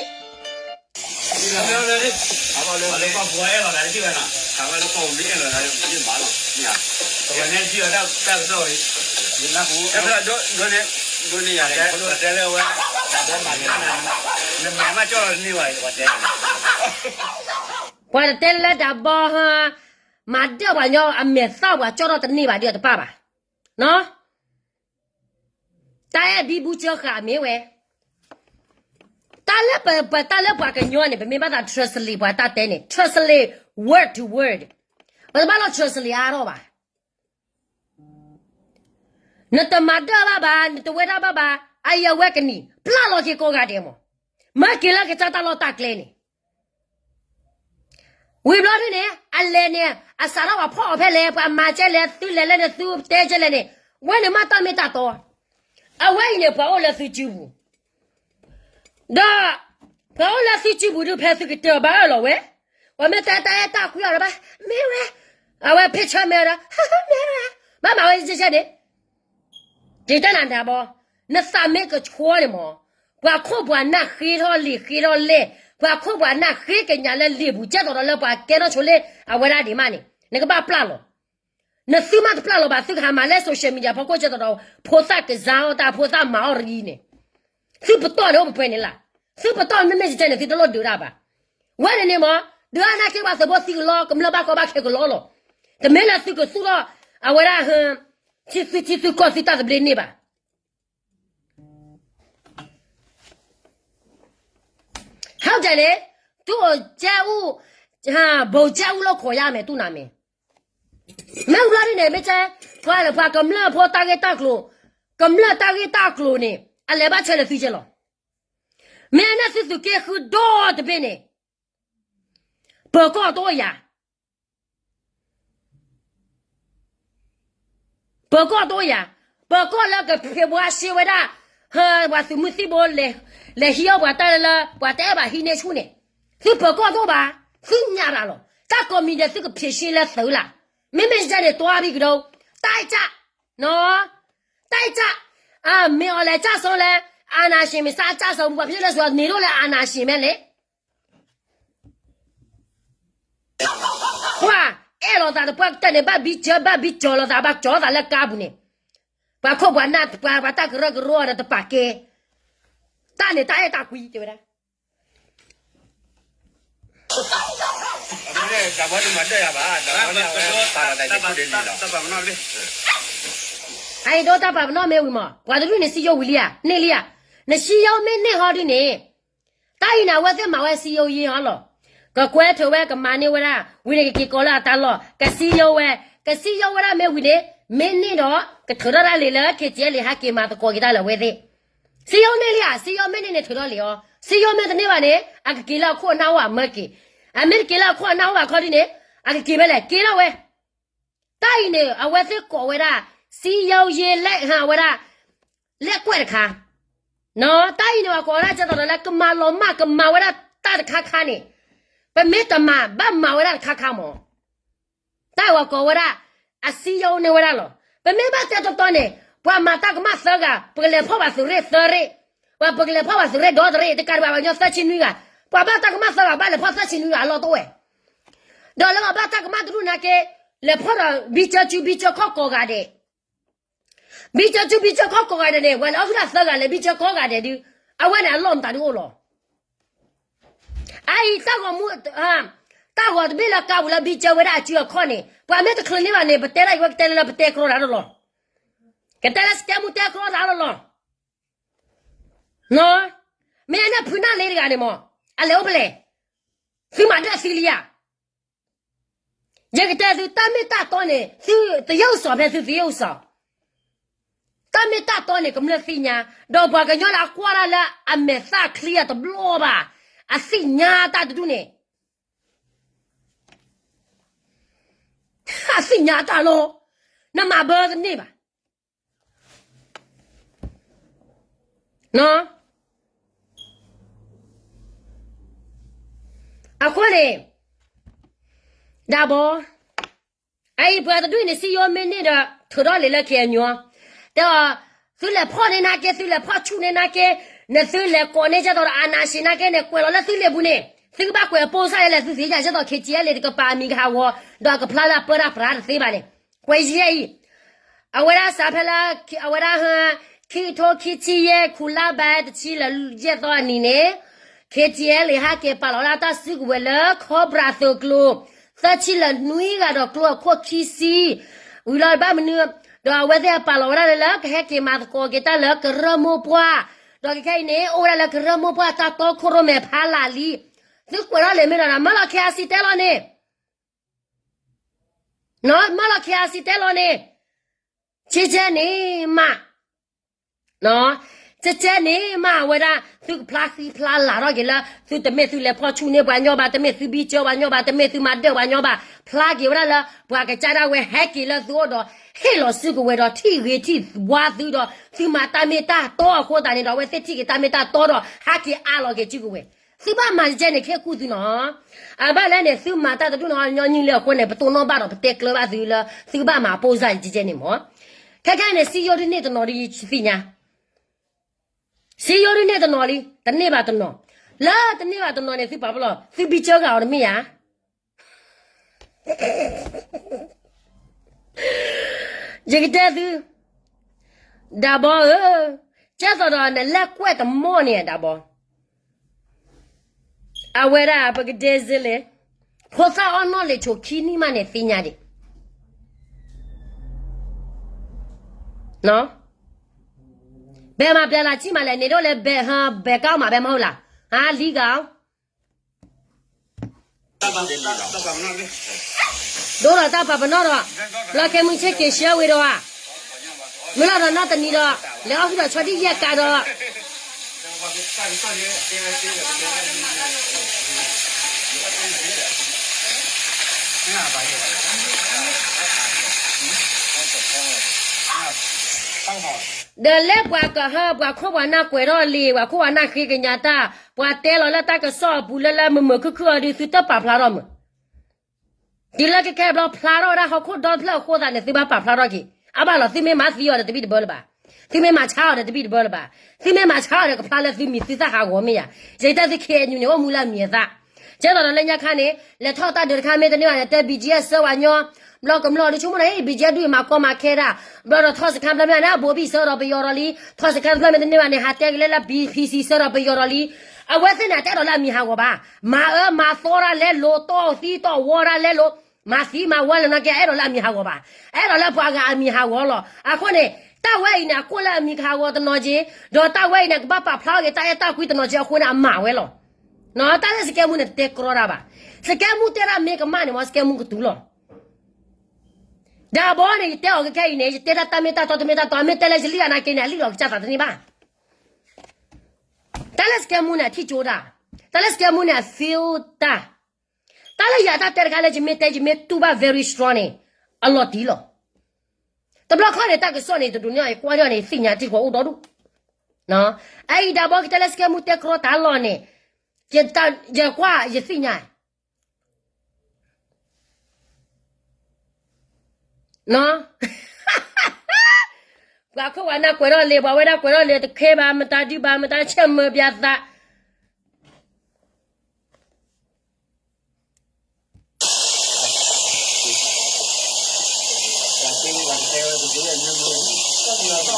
ပှၤတတဲလၢ ဒါဘောဟါ, မၤဒၢၣ်ပှၤညီ အမဲာ်သၣ်ပှၤ ကၠီၣ်ထီၣ်တန့ၢ်ဘၣ်ဒီးတပၣ်ဘၣ်. တၢ်အဲၣ်ဘံဘူကၢဃာ်မ့ၢ်ဝဲ, တၢ်လၢပ, ပတၢ်လၢပှၤကညီန့ၣ် ပမ့ၢ်ဘၣ်သး translate ပှၤတၢ်တဲန့ၣ် translate word to word, ပတဘၣ်လီၤ translate အါထီၣ်ဘၣ်. နတမၤဒၢၣ်ဘၣ်ဘၣ်, နတဝဲဒၣ်ဘၣ်ဘၣ်, အအံၤအဝဲကနံၣ် ပျၢ်လီၤက့ၤကိးဂၤဒဲးမး, မၢက့ၤလၢကစၢ်တၢ်လီၢ်တၢ်ကျဲန့ၣ် ဝံၤဘျီဒ်န့ၣ် အလဲၤန့ၣ် အစးထီၣ်ပှၤဖီၣ်အီၤဖဲလဲၣ်, ပှၤမၤကဲလဲၣ်, သုလဲၤလဲၣ်န့ၣ် သုတဲကဲလဲၣ်န့ၣ်, ဝဲန့ၣ်မ့ၢ်တၢ်မ့ၢ်တၢ်တီ, အဝဲအံၤန့ၣ် ပှၤအိၣ်လၢသုစုပူၤ, ဒီး ပှၤအိၣ်လၢသုစုပူၤဒုး ဖဲသုကတၢၢ်ဘၣ်အၢၣ်လီၤဝဲ, ပှၤမ့ၢ်တဲတၢ်အဲၣ်တၢ်ကွံအီၤဒီးဘၣ် မ့ၢ်ဝဲ, အဝဲဖ့ၣ်ဆၢမဲာ်ဒီး မ့ၢ်ဝဲ, ဘၣ်မၤဝဲကဲကဲန့ၣ် ကတဲနၤတၢ်ဘီ, နသးမ့ၢ်ကဆှီန့ၣ်မး, ပှၤခိၣ်ပှၤနၢ်ဃ့ထီၣ်လံာ်ဃ့ထီၣ်လဲၢ်, ပှၤခိၣ်ပှၤနၢ်ဃ့ကညးလၢလံာ်ပူၤ ကဲထီၣ်ဆိလၢအဝဲဒၣ်ဒံးမးန့ၣ် နကဘၣ်ပျၢ်လီၤ, နသုမ့ၢ်တပျၢ်လီၤဘၣ် သုကဟးမၤလၢ social media ဖီခိၣ်ကဲထီၣ်ဒီး ဖိသၣ်ကစၢ်အီၣ်တၢ် ဖိသၣ်မၤအီၣ်ရံန့ၣ်, သုပတီၢ်န့ၣ်အိၣ်ပှဲၤပှဲၤန့ၣ်လီၤ, သုပတီၢ်မ့မ့ၢ်ကဲန့ၣ် သုတလိၣ်ဒုးတၢ်ဘၣ်, ဝဲန့ၣ်န့ၣ်မး, ဒုးအါနာ်က့ၤပှၤသုးဖိသံကလီ ကမျၢၢ်ဘၣ်ကီဘၣ်ခဲကလီလီၤ, တမ့ၢ်လၢသုကသူၣ်ထီၣ် အဝဲဒၣ် ထံသုထံသုကီၢ်သုတၢ်သဘျ့န့ၣ်ဘၣ်, ဟဲကဲန့ၣ်, သုအိၣ်ကဲအူ, ဘိၣ်ကဲအူလၢခိးယါမဲာ်တူၢ်နၤမဲာ်, မ့ၢ်ဘျီဒ်န့ၣ် မ့ၢ်ကဲ, ပှၤလၢပှၤကမျၢၢ်ဖိတၢ်ဂ့ၢ်တၢ်ကျိၤ, ကမျၢၢ်တၢ်ဂ့ၢ်တၢ်ကျိၤန့ၣ် အလဲၤဘၣ်ဆၢလၢသုကဲလီၤ, မ့ၢ်အန့ၣ်သုသုးက့ဃုဒီတဘ့ၣ်န့ၣ်, ပၢၤကီၢ်တအိၣ်ယၤ ပၢၤကီၢ်တအိၣ်ယၤ, ပၢၤကီၢ်လၢကဖံးဘှါရှဲဝဲဒၣ်, ပှၤသုးမုၢ်သံၣ်ဘိ, လဲၤဟံးအီၣ်ပှၤတၢ်လၢ ပှၤတအဲၣ်ဘၣ်ဟံးန့ၢ်ဆူၣ်န့ၣ်, သုပၢၤကီၢ်တအိၣ်ဘၣ်, သုညၣ်တၢ်လီၤ, တၢ်ကိးမံၤဒဲးသုကဖံးရှဲလၢသုးလၢ်, မ့မ့ၢ်ကဲန့ၣ် တွၤဘံကဒီး, တၢ်အကၢ်, တၢ်အကၢ်, မ့ၢ်အီၤလဲၤကၢ်စိလၢ, အာဏာရှင် မ့ၢ်စးကၢ်စိ ပှၤဖဲလၢစှၤန့ၣ်ဒိၣ်လၢ အာဏာရှင် မဲာ်လဲၣ် ပှၤအဲၣ်လိာ်သးတပှၢ်ကတၢၢ်န့ၣ် ဘၣ်ဘံကၢဘၣ်ဘံကၢလိာ်သး ဘၣ်ကၢလိာ်သးလၢကါပူၤန့ၣ်, ပှၤခိၣ်ပှၤနၢ် ပှၤတၢ်ကရၢကရိဒီးတပာ်ကဲ, တၢ်န့ၣ်တၢ်အဲၣ်တၢ်ကွံတဲဝဲဒၣ် အံၤဒိတၢ်ပာ်ပနီၣ်မ့ၢ်ဝံၤမး ပှၤတဒူၣ်န့ၣ် စံယိၣ်ဝံၤလံဧါ န့ၢ်လံဧါ, နစံယိၣ်မ့ၢ်န့ၢ်ဟီဒုန့ၣ်, တၢ်အံၤန့ၣ် အဝဲသ့ၣ်မၤဝဲစံယိၣ်ယ့ၢ်ဟီလီၤ, ကကွဲးထုးဝဲကမၤန့ၢ်ဝဲဒၣ် ဝံၤန့ၣ်ကက့ၤကိးလၢအတၢ်လီၢ် ကစံယိၣ်ဝဲ, ကစံယိၣ်ဝဲဒၣ်မ့ၢ်ဝံၤန့ၣ်, မ့ၢ်န့ၢ်ဒီး ကထုးထီၣ်တၢ်လံာ်လၢ KTLA ဟဲက့ၤမၤသကိးက့ၤတၢ်လၢအဝဲသ့ၣ် စံယိၣ်န့ၢ်လံဧါ, စံယိၣ်မ့ၢ်န့ၢ်န့ၣ် ထုးထီၣ်လံာ်အီၤ, စံယိၣ်မ့ၢ်တန့ၢ်ဘၣ်န့ၣ် အကက့ၤလၢအခိၣ်အနၢ်အိၣ်ဘၣ်မၢက့ၤ, အမ့ၢ်တက့ၤလၢအခိၣ်အနၢ်အိၣ်ဘၣ်ခီဒုန့ၣ်, အကက့ၤဖဲလဲၣ် က့ၤထီၣ်ဝဲ, တၢ်အံၤန့ၣ် အဝဲသ့ၣ်ကိးဝဲဒၣ် စံယိၣ်ယ့ၢ်လဲၣ်ဟဝဲဒၣ်, လဲၣ်ကွဲးတခါ, တၢ်အံၤန့ၣ် ပှၤကိးဝဲဒၣ်ကဲသိးဒီးလၢ ကမၤလီၤမၢ်ကမၤဝဲဒၣ်တၢ်တခါခါန့ၣ်, ပမ့ၢ်တမၤဘၣ်မၤဝဲဒၣ်တခါခါမး တၢ်အံၤပှၤကိးဝဲဒၣ် အစံယိၣ်န့ၢ်ဝဲဒၣ်လီၤ. ပမ့ၢ်ဘၣ်တဲတီတီန့ၣ် ပှၤမၤတၢ်ကမၣ်သၢဂၤ ပကလဲၤဖီၣ်ဘၣ်သုးရ့ၣ်သၢရ့ၣ်, ပှၤပကလဲၤဖီၣ်ဘၣ်သုးရ့ၣ်ဒီတရ့ၣ် တကးဒံးဘၣ်ပှၤကညီသၢဆံနွံဂၤ, ပှၤဘၣ်တၢ်ကမၣ်သၢဂၤဘၣ်လဲၤဖီၣ်သၢဆံနွံဂၤအလီၢ်တအိၣ်ဝဲ, ဒီးလၢပှၤဘၣ်တၢ်ကမၣ်တဒူၣ်နာ်က့, လဲၤဖီၣ်ဒီးဘံကၢစုဘံကၢခီၣ်ကိးဂၤဒဲး ဘံကၢစုဘံကၢခီၣ်ကိးဂၤဒဲးန့ၣ် ပှၤလဲၤအီၣ်ဟုၣ်တၢ်သၢဂၤလဲၤဘံကၢကိးဂၤဒဲးဒုး, အဝဲန့ၣ်အလီၢ်မတၤဒုးအိၣ်လီၤ. အအံၤတၢ်ဂီၤမူ, တၢ်ဂီၤတဘ့ၣ်လၢကါပူၤလၢဘံကၢဝဲဒၣ်အစုအခီၣ်န့ၣ် ပှၤမ့ၢ်တချုးန့ၢ်ဘၣ်န့ၣ် ပတဲဒၣ်အံၤဝဲကတဲလၢလၢပတဲကြီတၢ်လီၤ, ကတဲလၢစကဲမူတဲကြီတၢ်လီၤလီၤ. မ့ၢ်အန့ၣ်ဖုနၢ်လ့တဂၤန့ၣ်မး, အလဲၤအိၣ်ဖဲလဲၣ်, သုမၤဒၢၣ်သံလံဧါ. ယကတဲသုတၢ်မ့ၢ်တၢ်တီန့ၣ် သုသယုၢ်စီၤဖဲသုသယုၢ်စီၤ, တၢ်မ့ၢ်တၢ်တီန့ၣ် ကမျၢၢ်သ့ၣ်ညါ, ဒီးပှၤကညီလၢအကွၢ်တၢ်လၢအမဲာ်သၣ်ချံအတဘျီဘၣ်, အသ့ၣ်ညါတၢ်တဒူၣ်န့ၣ်, အသ့ၣ်ညါတၢ်လီၤ, နမၤဘၢတန့ၢ်ဘၣ် အဃိန့ၣ်, ဒၣ်ဘီ, အအံၤပှၤတဒူၣ်အံၤန့ၣ် စံယိၣ်မ့ၢ်န့ၢ်ဒီး ထုးထီၣ်လံာ်လၢ KNU, တဲအီၤ, သုလဲၤဖီၣ်န့ၢ်နာ်က့ သုလဲၤဖီၣ်ဆူၣ်န့ၢ်နာ်က့, နသုလဲၤကိးန့ၢ်ကဲသိးဒီး အာဏာရှင် နာ်က့န့ၣ် ကွဲးလီၤလၢသုလ့ၣ်ပူၤန့ၣ်, သုကဘၣ်ကွဲးအပိၢ်စၢ်ယဲလဲၣ် သုသ့ၣ်ညါကဲသိး KTLA တကပၤအမံၤကဟးဂီၤ, ဒီးကဖျါလၢအပၢတၢ်ပြးတသ့ဘၣ်န့ၣ်, ကွဲးယဲအံၤ အဝဲဒၣ်စးဖဲလၢ အဝဲဒၣ် ခံကထိခံဆံယဲၢ် ခူလါဘဲတဆံလၢယဲၢ်သီအနံၤန့ၣ်, KTLA ဟဲက့ၤပာ်လီၤဝဲဒၣ်တၢ်စုကဝဲၤလၢ ခီပြးသုးကျိၤ သၢဆံလၢနွံဂၤဒီးကျိအခိၣ်ခံဆံ, ဝံၤလီၤဘၣ်မနုၤ, ဒီးအဝဲသ့ၣ်ပာ်လီၤဝဲဒၣ်လၢ ကဟဲက့ၤမၤသကိးက့ၤတၢ်လၢကရၢမိၢ်ပှၢ်, ဒီးခဲခဲအံၤန့ၣ် အိၣ်ဝဲဒၣ်လၢကရၢမိၢ်ပှၢ်တၢ်တီခိၣ်ရိၣ်မဲာ်ဖးလၢ်လံ, သုကွဲးထီၣ်လံာ်မ့ၢ်ဒီး မၢလီၤ KIC တဲလီၤန့ၣ် မၢလီၤ KIC တဲလီၤန့ၣ်, ကဲကဲန့ၣ်မး, ကဲကဲန့ၣ်မး အဝဲဒၣ် သုကဖျါဃံဖျါလၤထီၣ်က့ၤလၢ သုတမ့ၢ်သုလဲၤဖီၣ်ဆူၣ်န့ၢ်ပှၤညီဘၣ်, တမ့ၢ်သုဘံကၢပှၤညီဘၣ်, တမ့ၢ်သုမၤဒၢၣ်ပှၤညီဘၣ်, ဖျါက့ၤဝဲဒၣ်လၢ ပှၤကစၢ်ဒၣ်ဝဲဟဲက့ၤလၢသုအိၣ်ဒီး ဟ့ၣ်လီၤစုကဝဲၤဒီး ထံၣ်ဂ့ၤထံၣ်ဝါသုဒီး သုမၤတၢ်မ့ၢ်တၢ်တီအဃိသတးန့ၣ်ဒီး အဝဲသ့ၣ်ထံၣ်က့ၤတၢ်မ့ၢ်တၢ်တီဒီး ဟးက့ၤအါလီၤက့ၤစုကဝဲၤ. သုဘၣ်မၤကဲကဲန့ၣ် ခဲကူၣ်သုနီၤ. အဘၣ်လဲၣ်န့ၣ် သုမၤတၢ်တဒူၣ်နီၢ်ညီနုၢ်လၢအဃိန့ၣ် ပတိၢ်နီၣ်ဘၣ်ဒီး ပတဲကျၢၤဘၣ်သုလၢ သုဘၣ်မၤပိၢ်စၢ်ယကဲကဲန့ၣ်မး. ခဲခဲန့ၣ် စံယိၤဒုးန့ၢ်တနီၤဒီးယသ့ၣ်ညါ, စံယိၤဒုးန့ၢ်တနီၤလံ, တန့ၢ်ဘၣ်တနီၤ, လၢတန့ၢ်ဘၣ်တနီၤန့ၣ် သုပာ်ဖျါလီၤ သုဘံကၢဂၤအီၤတမ့ၢ်ဧါ. ယကတဲသု, ဒၣ်ဘီဧၢ, ကဲသိးဒီးနလဲၤကွဲးတမီၢ်န့ၣ်ဒၣ်ဘီ, အဝဲဒၣ်ပကဒဲစ့လဲၣ်, ဖိသၣ်အီၣ်နီၣ်လ့ၤဆိခံနံၣ်မးန့ၣ်သ့ၣ်ညါဒံး ဘဲမၤပျဲလၢ်ဆံၣ်မးလဲၣ်, န့ၣ်ဒိၣ်လဲၤဘဲဟၢဘဲကါမး ဘဲမၤဟူလၢ်, ဟးလံဂၤ, ဒိၣ်ဒီးတၢ်ပာ်ပနီၣ်ဒီး, လီၢ်ခဲမုၢ်ဆ့ၣ်က့ၤဆှၢဝံၤဒီးဧါ, မ့ၢ်လီၤဒီးနီၢ်တနံၤဒီး, လဲၤအီၣ်ဟုၣ်ဒီးဆီဒံၣ်ယဲၢ်ကးဒီး ဒီးလၢပှၤကဟၢ ပှၤခိၣ်ပှၤနၢ်ကွဲးထီၣ်လံ, ပှၤခိၣ်ပှၤနၢ်ဃ့ကညးတၢ်, ပှၤတဲလီၤလၢတၢ်ကစီၣ်အပူၤလၢလၢမုာ်မုာ်ခုၣ်ခုၣ်အီၤဒုး သုတပာ်ဖျါထီၣ်မုာ်. တုၤလၢကခဲဘျီဖျါထီၣ်ဝဲဒၣ်ဟီၣ်ခိၣ်ဒီတဖျၢၣ်အဃိသတးန့ၣ် သုဘၣ်ပာ်ဖျါထီၣ်က့ၤ, အါဘၣ်လီၤ သုမ့ၢ်မၤသံအီၤဒီးတဘံၣ်တဘၢလၢၤဘၣ်, သုမ့ၢ်မၤဆါအီၤဒီးတဘံၣ်တဘၢလၢၤဘၣ်, သုမ့ၢ်မၤဆါအီၤဒီးကဖျါလၢသုမံၤသုသၣ်ဟးဂီၤမ့ၢ်ယၤ, ယတဲသု ခ့ၣ်အဲၣ်ယူၣ်န့ၣ် အိၣ်မူလၢအမံၤအသၣ်, ကဲသိးဒီးလၢညါခါန့ၣ် လဲၤထီၣ်တၢ်ဒုးတခါမ့ၢ်တန့ၢ်ဘၣ်န့ၣ် တဲ ဘံၣ်ကၠံအၣ် ဆှၢဝဲညီ, ဘျီကမျၢၢ်ဒုးဆိကမိၣ်ဒီး ဘံၣ်ကၠံအၣ် ဒုးအံၤမၤကီမၤခဲဒၣ်, ဘျီဒီးထီၣ်စခါတဖျၢၣ်မ့ၢ်န့ၣ် ဘိဘံၣ် ဆှၢဒီးပယီၤဒီးလံ, ထီၣ်စခါတဖျၢၣ်မ့ၢ်တန့ၢ်ဘၣ်န့ၣ် ဟးတဲက့ၤလၢလၢ ဘံၣ်ပံၣ်စံၣ် ဆှၢဒီးပယီၤဒီးလံ, အဝဲသ့ၣ်န့ၣ် တအဲၣ်ဒိးလၢအမံၤဟးဂီၤဘၣ်, မၤအၢမၤသီတၢ်လဲလိာ် တီၢ်သံတီၢ်ဝီတၢ်လဲလိာ်, မၤသံမၤဝီလဲၤနီၢ်ကဲ အအဲၣ်ဒိးလၢအမံၤဟးဂီၤဘၣ်, အအဲၣ်ဒိးလၢပှၤဂၤအမံၤဟးဂီၤလီၤ. အဃိန့ၣ် တၢ်ဝဲအံၤန့ၣ် အကိၣ်လၢအမံၤကဟးဂီၤတနီၤက့ၤ, ဒီးတၢ်ဝဲအံၤန့ၣ် ကဘၣ်ပာ်ဖျါထီၣ်က့ၤတၢ်အဲၣ်တၢ်ကွံတနီၤက့ၤအဃိန့ၣ် အမၤဝဲလီၤ. တၢ်လၢစကဲမူန့ၣ် တတဲကြီတၢ်ဘၣ်, စကဲမူတဲတၢ်မ့ၢ်ကမၣ်န့ၣ် မ်စကဲမူကတုၤလီၤ. ဒၣ်ဘီန့ၣ် ယတဲအီၤခဲခဲအံၤန့ၣ် ယတဲတၢ်တၢ်မ့ၢ်တၢ်တီတမ့ၢ်တၢ်တီ, အမ့ၢ်တဲလၢယလံၣ်အနာ်က့န့ၣ် အလံၣ်လီၤကစၢ်သးတန့ၢ်ဘၣ်. တၢ်လၢစကဲမူန့ၣ် အထံၣ်ကၠိတၢ်, တၢ်လၢစကဲမူန့ၣ် အ feel တၢ်, တၢ်လၢယၤတၢ်တဲတခါလၢယမ့ၢ်တဲ ယမ့ၢ်တူၢ်ဘၣ် very strong န့ၣ် အလီၤတံၢ်လီၤ. တဘျီခီန့ၣ် တၢ်ကစီၣ်န့ၣ် တဒိးန့ၢ်အီၤ ယကွၢ်န့ၢ်အီၤန့ၣ် ယသ့ၣ်ညါတံၢ်ဃီအိၣ်ဒီဒူၣ်. အအံၤဒၣ်ဘီကတဲလၢစကဲမူတဲကြီတၢ်လီၢ်န့ၣ်, ယကွၢ်ယသ့ၣ်ညါ ပှၤခိၣ်ပှၤနၢ်ကွဲးထီၣ်လံ, ပှၤဝဲဒၣ်ကွဲးထီၣ်လံ, တခဲဘၣ် မတၤဒုဘၣ် မတၤဆဲးမုာ်ပၠးသး. ပှၤကီၢ်ချၢ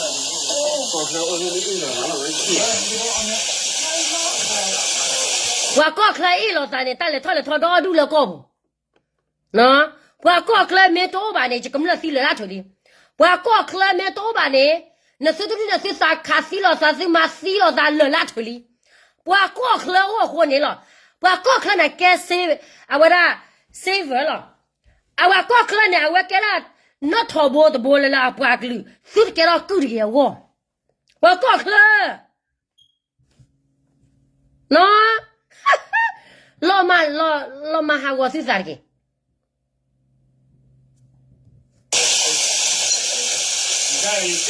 အ့ၣ်လိာ်သးန့ၣ် တၢ်လဲၤထီၣ်လဲၤထီဒီဒူၣ်လၢကီၢ်ပူၤ. ပှၤကီၢ်ချၢမ့ၢ်တအိၣ်ဘၣ်န့ၣ် ယကမျၢၢ်သံလၢာ်လၢထုးလံ. ပှၤကီၢ်ချၢမ့ၢ်တအိၣ်ဘၣ်န့ၣ် နသုတဒူၣ်န့ၣ် သုသးခးသံလိာ်သး သုမၤသံလိာ်သးလၢာ်လၢထုးလံ. ပှၤကီၢ်ချၢအိၣ်အဃိန့ၣ်လီၤ. ပှၤကီၢ်ချၢန့ၣ်ကဲ အဝဲဒၣ် saver လီၤ. အဝဲကီၢ်ချၢန့ၣ် အဝဲကဲဒၣ် နီၣ်ထိးဘိတဘိလၢလၢအပှၤကလုာ် သုတကဲထီၣ်ကုၢ်တဂ့ၤအဂီၢ်. ပှၤကီၢ်ချၢ လီၤမၢ်ဟးဂီ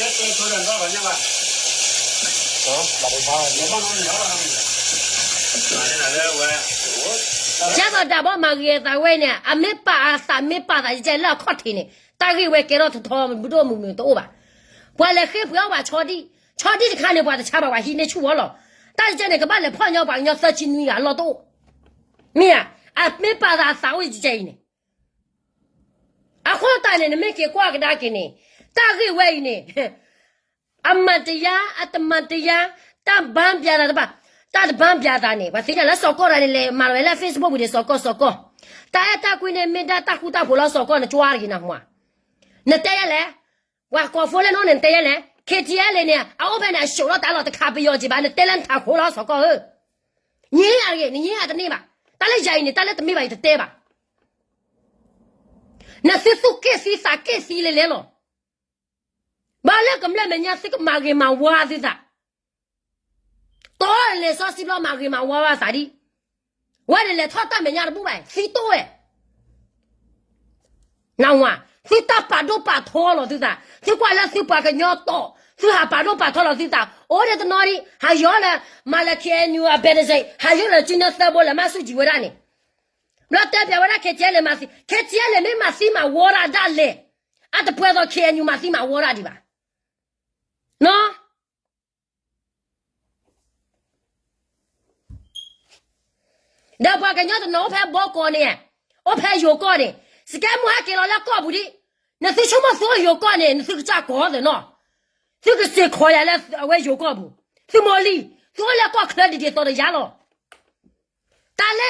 ၤသုသးတက့ၢ်. ကဲသိးဒၣ်ဘီမၤဂ့ၤအသးဝဲန့ၣ် အမ့ၢ်ပာ်အသးမ့ၢ်ပာ်သးယကဲလၢအခီၣ်ထံးန့ၣ် တၢ်ဂ့ၢ်ဝဲကဲထီၣ်ထီထီ မုၢ်ဒိၣ်မုၢ်မုၢ်တအိၣ်ဘၣ်. ပှၤလဲၤဃ့ပှ့ၤအီၣ်ဘၣ်ဆီဒံၣ်, ဆီဒံၣ်တခါန့ၣ် ပှၤတဆါဘၣ် ပှၤဟံးန့ၢ်ဆူၣ်ဝဲလီၤ. တၢ်ယကဲန့ၣ် ကဘၣ်လဲၤဖီၣ်ညီပှၤကညီသၢဆံနွံဂၤအလီၢ်တအိၣ်. မ့ၢ်ဧါ, အမ့ၢ်ပာ်သးအသးအိၣ်ယကဲအံၤန့ၣ် အဃိသတးန့ၣ် နမ့ၢ်က့ၤကွၢ်ကဒါက့ၤန့ၣ် တၢ်ဂ့ၢ်ဝဲအံၤန့ၣ် အမှန်တရား, အတမှန်တရား, တၢ်ဘၣ်ပျံၤသးတဘၣ်, တၢ်တဘၣ်ပျံၤသးန့ၣ် ပှၤသ့ၣ်ညါလၢစီၤကီၢ်တဂၤန့ၣ် လဲၤမၤလီၤဝဲလၢ Facebook ပူၤန့ၣ် စီၤကီၢ် စီၤကီၢ်, တၢ်အဲၣ်တၢ်ကွံန့ၣ် မ့ၢ်ဒၣ်တၢ်ဃူတၢ်ဖိးလၢစီၤကီၢ်န့ၣ် ကၠွါတဂ့ၤနၤမး, နတဲယဲလဲၣ်, ပှၤကိးဖိလၢနအိၣ်န့ၣ် နတဲယဲလဲၣ်, KTLA န့ၣ် အအိၣ်ဖဲန့ၣ် အဆှိးလီၤတၢ်လီၤတခးပယီၤက့ၤဘၣ်, နတဲလၢနထးခိၣ်လီၤ စီၤကီၢ်ဧၢ, ငြိမ်ရ တဂ့ၤ, နငြိမ်ရ တန့ၢ်ဘၣ်, တၢ်လၢယၤအံၤန့ၣ် တၢ်လၢတမ့ၢ်ဘၣ် ယတတဲဘၣ်. နသုသူၣ်က့ၣ်သံသးက့ၣ်သံလဲၤလဲၤလီၤ. ဘၣ်လၢကမျၢၢ်မဲာ်ညါသုကမၤဂ့ၤမၤဝါသုသး, တီလဲၤစီဆှံဘျီမၤဂ့ၤမၤဝါဘၣ်သးဒံး, ဝဲန့ၣ်လဲၤထီၣ်တၢ်မဲာ်ညါတဘူၣ်ဘၣ် သံတိၢ်ဝဲ နဝၤ, သုတၢ်ပာ်ဒိၣ်ပာ်ထီလီၤသုသး, သုကွၢ်လၢသုပှၤကညီတီၢ်, သုဟးပာ်ဒိၣ်ပာ်ထီလီၤသုသး, အိၣ်ဒ်တနီၤဒံး ဟးယီၤလၢ မၤလၢ K N U အ benedict ဟးယီၤလၢကၠံနၢသၢဘိလၢမၤဆူၣ်ကၠံဝဲဒၣ်န့ၣ်, ဘျီတဲပျးဝဲဒၣ် K T L မၤသံ, K T L မ့ၢ်မၤသံမၤဝီတၢ်ဒၣ်လဲာ်, အတပှဲၤသိး K N U မၤသံမၤဝီတၢ်ဒံးဘၣ်, နီၤ ဒီးပှၤကညီတနီၤအိၣ်ဖဲဘီကီးန့ၣ်, အိၣ်ဖဲယိၤကီၢ်န့ၣ်, စကဲမူဟဲက့ၤလီၤလၢကီၢ်ပူၤဒံး, နသုဆိကမိၣ်သုအိၣ်ယိၤကီၢ်န့ၣ် နသုကစၢ်ကီးသ့ၣ်နီၤ, သုကစ့ၢ်ခီယၤလၢအဝဲယိၤကီၢ်ပူၤ, သုမိၢ်လံၤ, သုအိၣ်လၢကီၢ်ချၢဒ်ဒ်သိးတယါလီၤ, တၢ်လၢ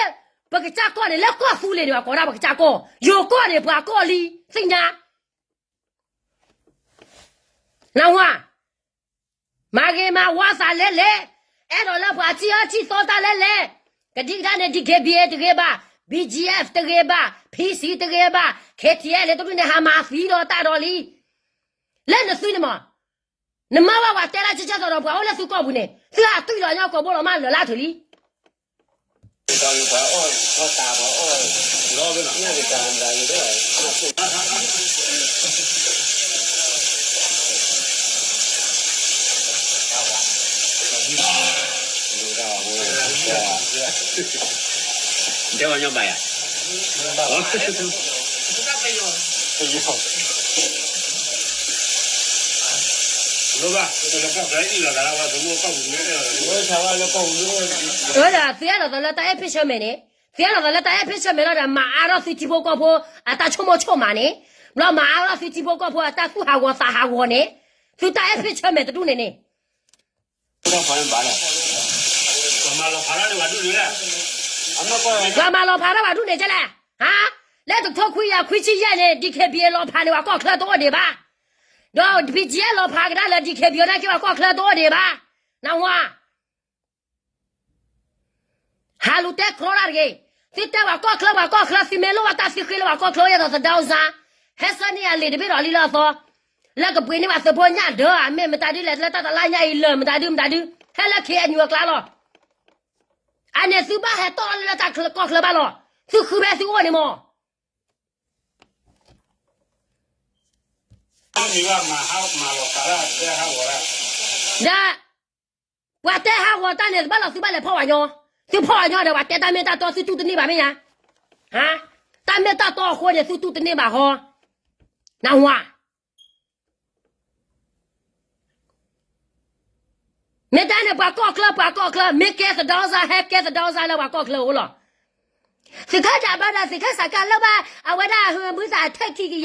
ပကစၢ်ကီၢ်န့ၣ် လၢကီၢ်သူလ့ၤန့ၣ် ပှၤကိးဒၣ်ပကစၢ်ကီၢ်, ယိၤကီၢ်န့ၣ် ပှၤကီၢ်လံ, သ့ၣ်ညါ နဝၤ, မၤဂ့ၤမၤဝါသးလဲၤလဲၤ, အဲၣ်ဒိးလၢပှၤထံၣ်အၢထံၣ်သီတၢ်လဲၤလဲၤ, ကဒံကဒါန့ၣ် D K B A တဂ့ၤဘၣ်, B G F တဂ့ၤဘၣ်, P C တဂ့ၤဘၣ်, K T L တဒူၣ်န့ၣ် ဟးမၤသံဒီးတၢ်ဒီးလံ, လၢနသုန့ၣ်မး, နမၤဝဲပှၤတဲလၢကကဲသိးဒီးပှၤအိၣ်လၢသုကီၢ်ပူၤန့ၣ် သုဟးတွံၢ်လီၤညီကိာ်ဘိလီၤမးလၢာ်လၢထူၣ်လံ တဲဝဲညီဘၣ်ယၤ အဝဲဒၣ်သုအဲၣ်ဒိးသးလၢတၢ်အဲၣ်ဖ့ၣ်ဆၢမဲာ်န့ၣ်, သုအဲၣ်ဒိးသးလၢတၢ်အဲၣ်ဖ့ၣ်ဆၢမဲာ်လီၤဒီး မၤအါထီၣ်သုထံဖိကီၢ်ဖိအတၢ်ဆိကမိၣ်ဆိကမးန့ၣ်, ဘျီမၤအါထီၣ်သုထံဖိကီၢ်ဖိအတၢ်သူၣ်ဟးဂီၤသးဟးဂီၤန့ၣ်, သုတၢ်အဲၣ်ဖ့ၣ်ဆၢမဲာ်တဒူၣ်န့ၣ်န့ၣ် ပှၤမၤလီၤဖးထီၣ်ပှၤဒူၣ်န့ၣ်ကဲလဲၣ်, ဟါ, လၢတထိခွံကယၤခွံဆံယဲၢ်န့ၣ် D K B A လီၤဖးန့ၣ် ပှၤကီၢ်ချၢတအိၣ်ဒံးဘၣ်, ဒီး B G F လီၤဖးကဒါလၢ D K B A နာ်က့ ပှၤကီၢ်ချၢတအိၣ်ဒံးဘၣ်, နဝၤ ဟးလူၤတဲကြီတၢ်တဂ့ၤ, သုတဲပှၤကီၢ်ချၢ ပှၤကီၢ်ချၢ သုမ့ၢ်လိၣ်ဘၣ်တၢ်သံဃ့လၢပှၤကီၢ်ချၢ ယဲသိးသဒါအူစါ, ဟဲဆှၢန့ၢ်အလံာ်တဘ့ၣ်ဒီးလံလၢအသီ, လၢကပှ့ၤန့ၢ်ဘၣ်သုးဖိညၣ်ဒၢအမ့ၢ်မတၤဒုလဲၣ် လၢတၢ်တလါညါအံၤလၢာ်မတၤဒုမတၤဒု, ဟဲလၢ K N U အကျါလီၤ, အန့ၣ်သုဘၣ်ဟဲတီၢ်လီၤလၢတၢ်ကီၢ်ချၢဘၣ်လီၤ, သုဃုဖဲသုအိၣ်န့ၣ်မး ဒီး ပှၤတဲဟးဂီၤတၢ်န့ၣ် တဘၣ်လီၤသုဘၣ်လဲၤဖီၣ်ပှၤညီ, သုဖီၣ်ပှၤညီဒီး ပှၤတဲတၢ်မ့ၢ်တၢ်တီ သုတူၢ်တန့ၢ်ဘၣ်မ့ၢ်ညါ, တၢ်မ့ၢ်တၢ်တီအဃိန့ၣ် သုတူၢ်တန့ၢ်ဘၣ်ဃီ, နဝၤ မ့ၢ်တၢ်န့ၣ် ပှၤကီၢ်ချၢ ပှၤကီၢ်ချၢ မ့ၢ်ကဲသဒါအူစါ ဟဲကဲသဒါအူစါလၢပှၤကီၢ်ချၢအအိၣ်လီၤ, သုးခၢၣ်ဒၢးဘၣ်ဒီး သုးခၢၣ်စးကါလၢဘၣ် အဝဲဒၣ်ဟၢဘုသးထဲခံကယၤ,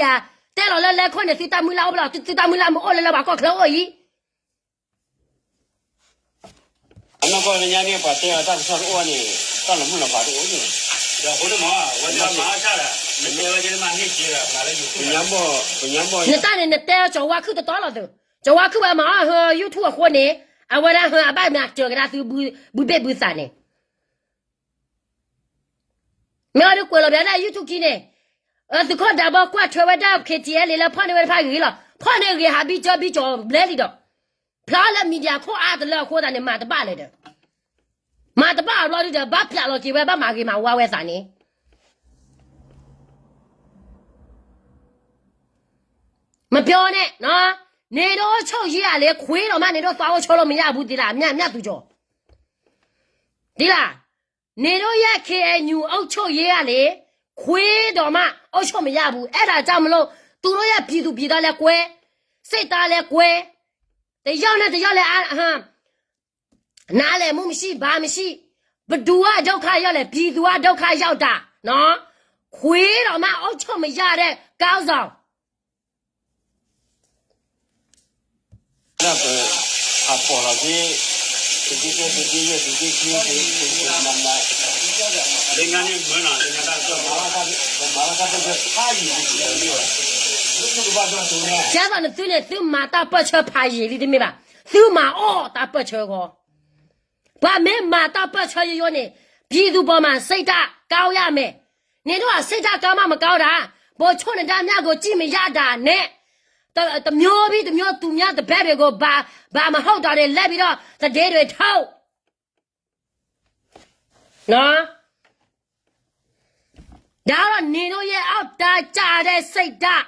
တဲလီၤလၢလဲၤခိၣ်န့ၣ် သုတၢ်မုၢ်လၢ်အိၣ်ဖဲလဲၣ်, သုတၢ်မုၢ်လၢ်မ့ၢ်အိၣ်လၢလၢပှၤကီၢ်ချၢအအိၣ်အံၤ အနီၢ်ကီၢ်လၢညါန့ၣ် ပှၤတဲအီၤတၢ်ကစီၣ်တအိၣ်န့ၣ်, တၢ်လီၤမုၢ်လီၤဖးတအိၣ်န့ၣ်, နတၢ်န့ၣ် နတဲအီၤကၠီၤဝါခုၣ်တတီလီၤသုး, ကၠီၤဝါခုၣ်ဝဲမၤအီၣ်ဟၢ YouTube အဃိန့ၣ်, အဝဲဒၣ်ဟၢအဘၣ်မၤစၢၤကဒါသုဘုဘ့ၣ်ဘုသးန့ၣ် မ့ၢ်အီၤဒုးကွဲးလီၤဘၣ်ဒၣ် YouTube ခံန့ၣ်, သုးခိၣ်ဒးဘီကွၢ်ထွဲဝဲဒၣ် K T L လၢဖီၣ်န့ၢ်ဝဲတဖၣ်ဂ့ၤလီၤ, ဖီၣ်န့ၢ်ဂ့ၤဟးဘံကၠီဘံကၠီဘျဲလံဒီး, ဖျါလၢ media ခိၣ်အါတလၢအဃိသတးန့ၣ် မၤတဘၣ်လၢၤဒီး, မၤတဘၣ်အဘျီဒုဒီး ဘၣ်ပျးလီၤက့ၤဝဲ ဘၣ်မၤဂ့ၤမၤဝါဝဲသးန့ၣ် မပြောနဲ့, နေတို့အုပ်ချုပ်ရေးကလည်း ခွေးတောင်မှ နေတို့သွားအုပ်ချုပ်လို့မရဘူး သိလား, မြတ်သူကျော်, သိလား, နေတို့ရဲ့ K N U အုပ်ချုပ်ရေးကလည်း ခွေးတောင်မှ အုပ်ချုပ်မရဘူး, အဲဒါကြောင့်မလို့ သူတို့ရဲ့ပြည်သူပြည်သားလည်းကွဲ, စစ်သားလည်းကွဲ, တယောက်နဲ့တယောက်လည်း နားလည်မှုမရှိ ဘာမရှိ, ဘယ်သူက ဒုက္ခရောက်လဲ, ပြည်သူက ဒုက္ခရောက်တာ, နော်, ခွေးတောင်မှ အုပ်ချုပ်မရတဲ့ ခေါင်းဆောင်. ကဲသိးနသုန့ၣ် သုမၤတၢ်ပၢၢ်ဆၢဖးယံာ်လံတမ့ၢ်ဘၣ်, သုမၤအီၣ်တၢ်ပၢၢ်ဆၢဂီၢ်, ပှၤမ့ၢ်မၤတၢ်ပၢၢ်ဆၢယိယိန့ၣ် ပြည်သူပေါ်မှာ စိတ်ဓာတ်ကောင်းရမယ်, နေတို့က စိတ်ဓာတ်ကောင်းမှ မကောင်းတာ, ပှၤ ပိုချိုးနဒါများကို ကြည့်မရတာနဲ့ တမျိုးပြီး တမျိုး သူများတဘက်တွေကို ဘာ ဘာမဟုတ်တာတွေ လဲပြီးတော့ သတင်းတွေထုတ် နော်။ ဒါကတော့ နင်တို့ရဲ့ အောက်တန်းကျတဲ့ စိတ်ဓာတ်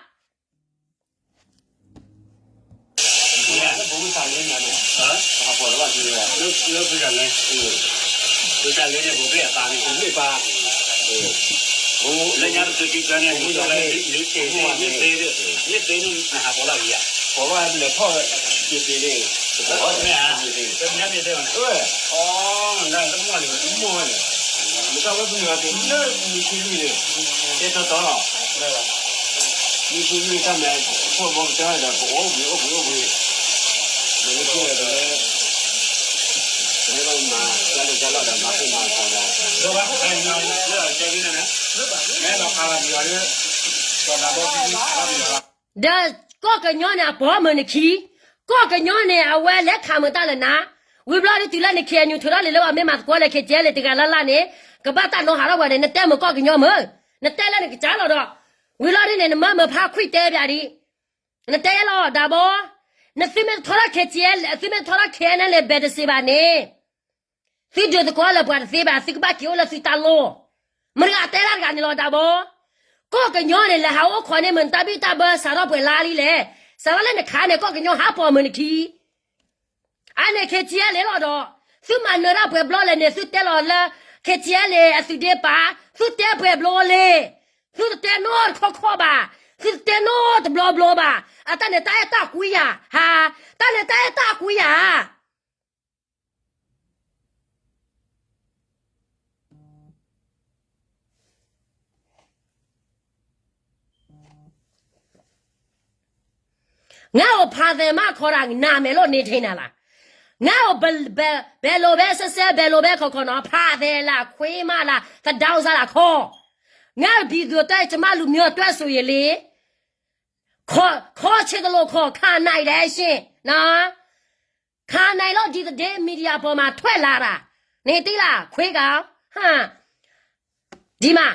ဒီးကီၢ်ကညီန့ၣ် အပိာ်မုၣ်နခံ, ကီၢ်ကညီန့ၣ် အဝဲလဲၤခးမုာ်တၢ်လၢနၤ, ဝံၤဘျီဒုးတုၤလၢန ခ့ၣ်အဲၣ်ယူၣ် ထုးထီၣ်လံာ်လၢအမ့ၢ်မၤသကိးလၢ ခ့ၣ်ကၠဲလ့ၣ် တဂၤလၢ်လၢ်န့ၣ် ကဘၣ်တၢ်နီဟးထီၣ်ပှၤန့ၣ် နတဲမုာ်ကီၢ်ကညီမုာ်, နတဲလၢနကစၢ်လီၤဒီး ဝံၤလီၤဒုးန့ၣ် နမၢမုာ်ဖါခွံတဲပၠးဒံး, နတဲလီၤဒၣ်ဘီ, နသုမ့ၢ်တထီထီၣ် ခ့ၣ်ကၠဲ, သုမ့ၢ်တထီထီၣ် ခ့ၣ်အဲၣ်ယူၣ် ဘဲတစ့ဘၣ်န့ၣ် သုဒုးသကိးလၢပှၤတသ့ဘၣ်, သုကဘၣ်က့ၤအိၣ်လၢသုတၢ်လီၢ်, မတၤတဂၤတဲဒၣ်တဂၤန့ၣ်လီၤဒၣ်ဘီ, ကီၢ်ကညီန့ၣ် လဲၤဟးအိၣ်ခိးန့ၢ်မုာ်နတၢ်ဘံၣ်တၢ်ဘၢစးထီၣ်ပှဲၤလါလံလဲၣ်, စးထီၣ်လၢနခးန့ၣ် ကီၢ်ကညီဟးပိာ်မုာ်နခံ အန့ၣ် ခ့ၣ်ကၠဲလ့ၣ်လီၤဒီး သုမၤနၢၤတၢ်ပှဲၤဘျီလဲၣ်န့ၣ် သုတဲလီၤလၢ ခ့ၣ်ကၠဲလ့ၣ် အသုးဒ့ပာ်, သုတဲပှဲၤဘျီလံ, သုတတဲနီတခီခီဘၣ်, သုတတဲနီတဘျီဘျီဘၣ်, အတၢ်န့ၣ်တၢ်အဲၣ်တၢ်ကွံယၤ, ဟါ, တၢ်န့ၣ်တၢ်အဲၣ်တၢ်ကွံယၤ ငါ့ကို ဖာသဲမ ခေါ်တာ နာမည်လို့ နေထိုင်တာလား, ငါ့ကို ဘယ်လိုပဲ ဆက်ဆံ ဘယ်လိုပဲ ခေါ်ခေါ်နော် ဖာသဲလား ခွေးမလား သဒေါင်းစားလား ခေါ်, ငါ့ပြည်သူအတွက် ကျမလူမျိုးအတွက်ဆိုရင်လေ ခေါ် ခေါ်ချင်သလိုခေါ် ခံနိုင်တယ်ရှင် နော်, ခံနိုင်လို့ ဒီသတင်းမီဒီယာပေါ်မှာ ထွက်လာတာ, နေသိလား ခွေးကောင်, ဟမ်, ဒီမှာ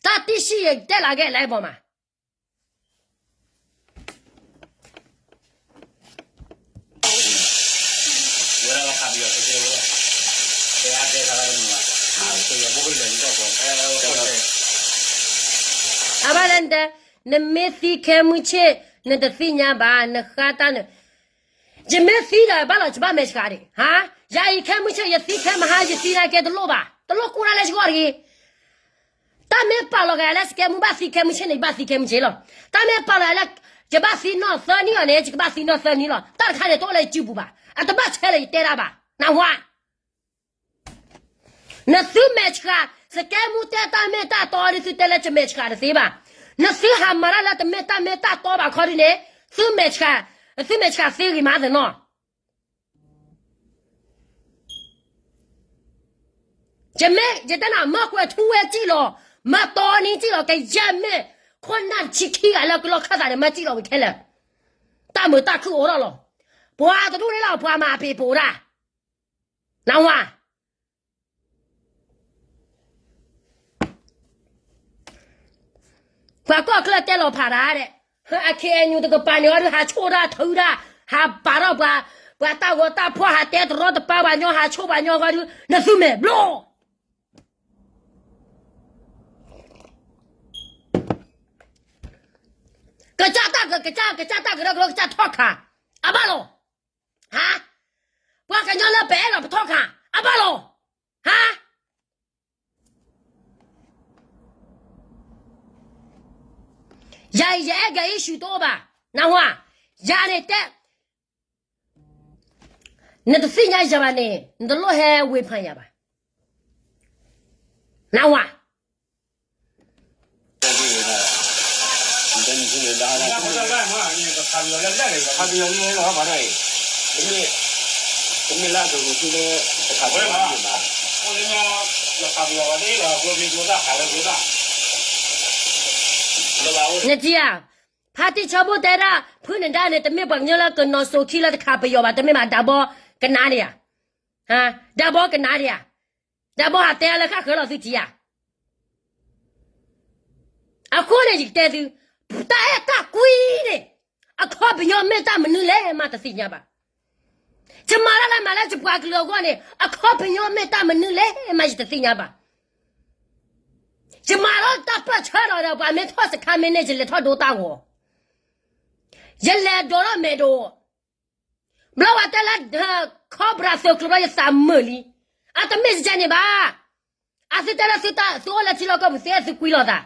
တၢ်သိရှိရင် တက်လာခဲ့ live ပေါ်မှာ အဘၣ်လဲၣ်နတဲ, နမ့ၢ်သံခဲမုၢ်ဆ့ၣ် နတသ့ၣ်ညါဘၣ် နဃါတၢ်န့ၣ်, ယမ့ၢ်သံဒီးဘၣ်လီၤ ယဘၣ်မဲာ်ဆှးဒံး, ဟါ, ယၤအံၤခဲမုၢ်ဆ့ၣ် ယသံခဲမဟါ ယသံနာ်က့တလိၣ်ဘၣ်, တလိၣ်ကိၢ်တၢ်လၢယဂီၢ်တဂ့ၤ တၢ်မ့ၢ်ပာ်လီၤဂာ်လၢ စကဲမူ ဘၣ်သံခဲမုၢ်ဆ့ၣ်န့ၣ် ယဘၣ်သံခဲမုၢ်ဆ့ၣ်လီၤ. တၢ်မ့ၢ်ပာ်လီၤဂာ်လၢ ယဘၣ်သံနီၢ်သၢနံၣ်အီၤန့ၣ် ယကဘၣ်သံနီၢ်သၢနံၣ်လီၤ. တၢ်တခါန့ၣ် တအိၣ်လၢယစုပူၤဘၣ်. အတဘၣ်ဆဲးလၢယတဲတၢ်ဘၣ်. နၢ်ဟူဧါ. နသုမဲာ်ဆှး, စကဲမူတဲတၢ်မ့ၢ်တၢ်တီဒ်သုတဲလၢယမဲာ်ဆှးတသ့ဘၣ်. နသုဟးမၤတၢ်လၢတမ့ၢ်တၢ်မ့ၢ်တၢ်တီဘၣ်ခီဒ်န့ၣ်, သုမဲာ်ဆှး, သုမဲာ်ဆှးသ့ဂ့ၤမးသနီၣ် ယမ့ၢ်ယတဲနၤ မၢ်ကွဲးထူဝဲကံၣ်လီၤ, မၢ်တီနံကံၣ်လီၤ, ကယဲၢ်မ့ၢ်ခိၣ်နၢ်တဆံခံဂၤလၢကလီၢ်ခၢၣ်သးန့ၣ် မၢ်ကံၣ်လီၤဝံၤခဲလၢာ်, တၢ်မုာ်တၢ်ခုၣ်အိၣ်ထီၣ်လီၤ. ပှၤတဒူၣ်န့ၣ်လီၤ ပှၤမၤအပ့ၤပိာ်တၢ်, နၢ်ဟူဧါ. ပှၤကီၢ်ချၢတဲလီၤဖးတၢ်ဒဲး, အ ခ့ၣ်အဲၣ်ယူၣ် တကပၤန့ၣ်အီၤဒုး ဟးဆိၣ်တၢ်ထုတၢ်, ဟးပာ်ထီၣ်ပှၤ, ပှၤတၢ်ဂီၤတၢ်ဖီၣ် ဟးတဲတရီတပါပှၤညီ ဟးဆိၣ်ပှၤညီအဂီၢ်ဒုး နသုမဲာ်ဘျီ ကစၢ်တၢ်က, ကစၢ်, ကစၢ်တၢ်ကရၢကရိ ကစၢ်ထီၣ်ခါ, အဘၣ်လီၤ. ဟါ, ပှၤကညီလၢပအဲၣ်ဒိးပထီၣ်ခါ, အဘၣ်လီၤ. ဟါ, ယၤအံၤ ယအဲၣ်ဂၤအံၤ ရှူတအိၣ်ဘၣ်, နၢ်ဟူဧါ. ယၤန့ၣ်တဲ နတသ့ၣ်ညါယၤဘၣ်န့ၣ် နတလိၣ်ဟဲဝ့ၤဖးယၤဘၣ်, နၢ်ဟူဧါ. နထံၣ်ဧါ, ဖါတံၢ်ဆၢဖိတဲဒၣ် ဖုနဒါန့ၣ် တမ့ၢ်ပှၤကညီလၢကနီၤစိၤခံလၢတခးပယီၤဘၣ်, တမ့ၢ်ဘၣ်, ဒၣ်ဘီကနၣ်ဒံးဧါ, ဒၣ်ဘီကနၣ်ဒံးဧါ, ဒၣ်ဘီဟးတဲလၢဃၣ်ဃၢၤလီၤသုထံၣ်ဧါ. အဃိန့ၣ်ယကတဲသု, တၢ်အဲၣ်တၢ်ကွံန့ၣ် အခီပညီမ့ၢ်တၢ်မနုၤလဲၣ်မးတသ့ၣ်ညါဘၣ်. ယမၤတၢ်လၢမၤလၢယပှၤကလုာ်အဂီၢ်န့ၣ် အခီပညီမ့ၢ်တၢ်မနုၤလဲၣ်မးယတသ့ၣ်ညါဘၣ်. ယမၤလီၤတၢ်ပၢၢ်ဆၢဒီး ပှၤမ့ၢ်ထီၣ်စခါမ့ၢ်န့ၣ် ယလဲၤထီၣ်ဒိတၢ်ဂီၤ, ယလဲၤဒိးထီၣ်မဲာ်ဒိး, ဘျီဝဲတဲလၢ ခီဘြၣ်သုးကျိၤဘျီယသးမုာ်လံ, အတမ့ၢ်ယကဲန့ၣ်ဘၣ်. အသုတဲလၢသုတၢ်သုအိၣ်လၢထံလီၢ်ကီၢ်ပူၤသ့သုကွံလီၤသး,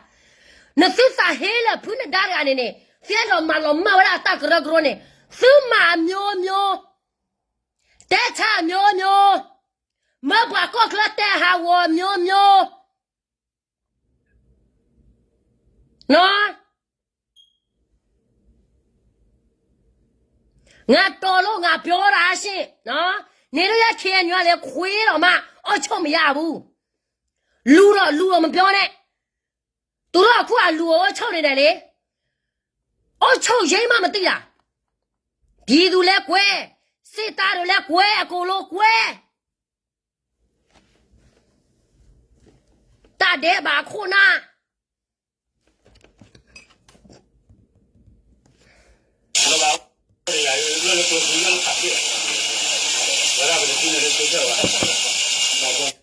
နသုသးဟ့လၢဖုနဒါတဂၤန့ၣ်န့ၣ် သုအဲၣ်ဒိးမၤလီၤမၢ်ဝဲဒၣ်တၢ်ကရၢကရိန့ၣ်, သုမၤအမျိုးမျိုး, တဲဆါအမျိုးမျိုး, မၢပှၤကီၢ်ချၢတဲဟးဂီၤအမျိုးမျိုး, နီၢ် ငါတော်လို့ ငါပြောတာရှင့်, နင်တို့ရဲ့ ခ့ၣ်အဲၣ်ယူၣ် ကလည်း ခွေးတော့မှ အုပ်ချုပ်မရဘူး, လူတော့ လူတော့ မပြောနဲ့, သူတို့အခုက လူကို အုပ်ချုပ်နေတယ်လေ, အုပ်ချုပ်ရေးမှ မသိတာ, ပြည်သူလည်းကွဲ, စစ်သားတွေလည်းကွဲ, အကုန်လုံးကွဲ, တၢ်ဒဲးဘးခိၣ်နၢ်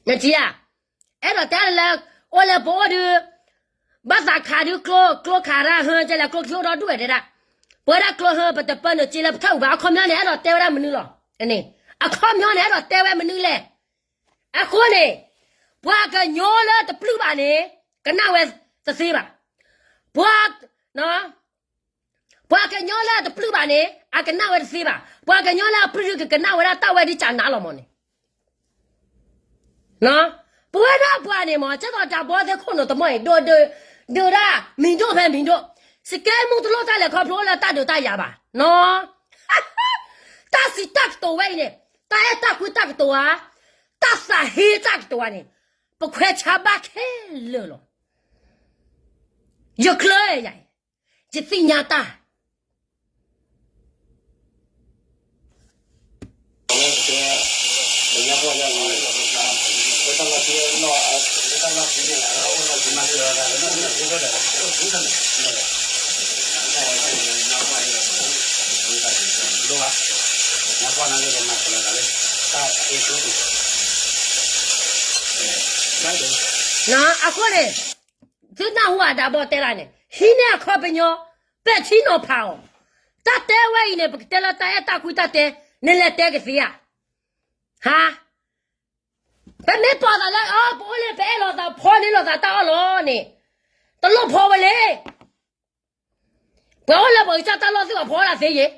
နထံၣ်ဧါ, အဲၣ်ဒိးတဲလၢ အိၣ်လၢပအိၣ်ဒုး, ဘၣ်သးခးဒုး ကျိခးရၢဟၢကဲလဲၣ် ကျိချံအိၣ်ဒီဒူၣ်ဝဲဒၣ်, ပဝဲဒၣ်ကျိဟၢ ပတပၢနုာ်စ့လၢပထၢၣ်အူဘၣ်, အခီပညီန့ၣ် အဲၣ်ဒိးတဲဝဲဒၣ်မနုၤလီၤ, အခီပညီန့ၣ် အဲၣ်ဒိးတဲဝဲမနုၤလဲၣ်, အဃိန့ၣ်, ပှၤကညီလၢတပျုၢ်ဘၣ်န့ၣ်, ကနၣ်ဝဲတသ့ဘၣ်, ပှၤ ပှၤကညီလၢအတပျုၢ်ဘၣ်န့ၣ် အကနၣ်ဝဲတသ့ဘၣ်, ပှၤကညီလၢအပျုၢ်ဒုးကကနၣ်ဝဲဒၣ်တၢ်ဝဲဒ်ကနၣ်လီၤမးန့ၣ်, ပဝဲဒၣ်ပှၤန့ၣ်မး ကဲသိးတၢ်ဘီသ့ၣ်ခိၣ်နူာ်တမီၢ်အံၤ ဒိၣ်ဒိၣ်ဒၣ် မံၤဒိၣ်ဖဲမံၤဒိၣ်, စကဲမူတလိၣ်တၢ်လဲၤခီဖျိလၢတၢ်ဒုးတၢ်ယၤဘၣ်, တၢ်စံးတၢ်ကတိၤဝဲအံၤန့ၣ်, တၢ်အဲၣ်တၢ်ကွံတၢ်ကတိၤဧါ, တၢ်သးဟ့တၢ်ကတိၤဧါန့ၣ်, ပခွဲးဆါဘၣ်ခဲလၢာ်လီၤ. ယကျၢၤယၤအံၤ, ယသ့ၣ်ညါတၢ် အဃိန့ၣ်, သုနၢ်ဟူအတၢ်ဘီၣ်တဲဒၣ်န့ၣ် ဟံးန့ၢ်အခီပညီ, ပဲာ်ထံနီၤဖးအီၤ, တၢ်တဲဝဲအံၤန့ၣ် ပကတဲလၢတၢ်အဲၣ်တၢ်ကွံတၢ်တဲ, နလဲၤတဲကသ့ဧါ, ဟါ, ပမ့ၢ်ပာ်သးလၢ ပအိၣ်လၢပအဲၣ်လိာ်သးဖီန့ၢ်လိာ်သးတၢ်အီၣ်လီၤန့ၣ်, တလိၣ်ဖီဝဲလဲၣ်. ပှၤအိၣ်လၢပှၤကစၢ်တၢ်လီၢ်သ့ၣ်ဘၣ်ဖီဒၣ်သ့ယ့ၣ်.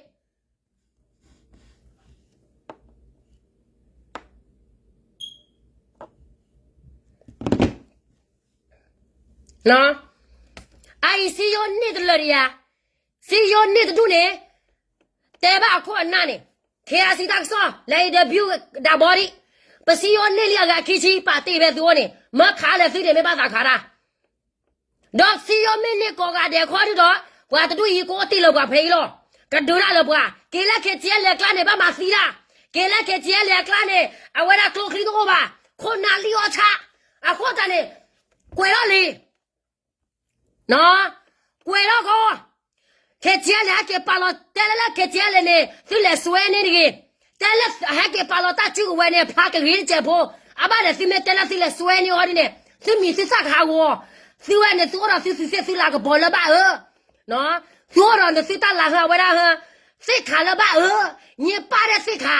အအံၤစံယိၤန့ၢ်တလၢာ်တယၤ, စံယိၤန့ၢ်တဒူၣ်န့ၣ်, တဲဘၣ်အခိၣ်အနၢ်န့ၣ်, ခ့အစံတၢ်ကစီၣ် လဲၤအံၤဒီးဘၣ်ဒၣ်ဘီဒံး, ပစံယိၤန့ၢ်လံအဂၤခံဆံ ပာ်တ့ၢ်ဖဲသုအိၣ်န့ၣ် မၢခးလၢာ်သုဒ့ၣ်မ့ၢ်ဘၣ်သးခးတၢ် ဒီးစံယိၤမ့ၢ်န့ၢ်ကိးဂၤဒဲးခီဒုဒီး, ပှၤတဒူၣ်အံၤကအိၣ်တ့ၢ်လၢပှၤဖဲအံၤလီၤ. ကဒုးတၢ်လၢပှၤ, က့ၤလၢ ခ့ၣ်ထံၣ်အဲၣ်လဲၣ် အကျါန့ၣ် ဘၣ်မၤသံတၢ်, က့ၤလၢ ခ့ၣ်ထံၣ်အဲၣ်လဲၣ် အကျါန့ၣ် အဝဲဒၣ်ကျိချံတအိၣ်ဘၣ်, ခိၣ်နၢ်လံၣ်အီၣ်ဆၣ်, အဃိသတးန့ၣ်, ကွဲးထီၣ်လံ ကွဲးထီၣ်ကီး, ခ့ၣ်ထံၣ်အဲၣ်လဲၣ် ဟဲက့ၤပာ်လီၤတဲလၢလၢ ခ့ၣ်ထံၣ်အဲၣ်လဲၣ် န့ၣ် သုလဲၤစွဲန့ၢ်တဂ့ၤ, တဲလၢဟဲက့ၤပာ်လီၤတၢ်စုကဝဲၤန့ၣ် ဖျါကဂ့ၤတစဲးဖိ, အဘၣ်ဒီးသုမ့ၢ်တဲလၢသုလဲၤစွဲန့ၢ်အီၤဒ်န့ၣ် သုမံၤသုသၣ်ကဟးဂီၤ, သုဝဲန့ၣ် သုအိၣ်ဒီးသုသုးသ့ၣ်သုလၤကပီၤလၢဘၣ်အၢ, သုအိၣ်ဒီးနသုတၢ်လၤဟၢအဝဲဒၣ်ဟၢ, သ့ၣ်ခါလၢဘၣ်အၢ, ည့ၣ်ပၣ်ဒဲသ့ၣ်ခါ,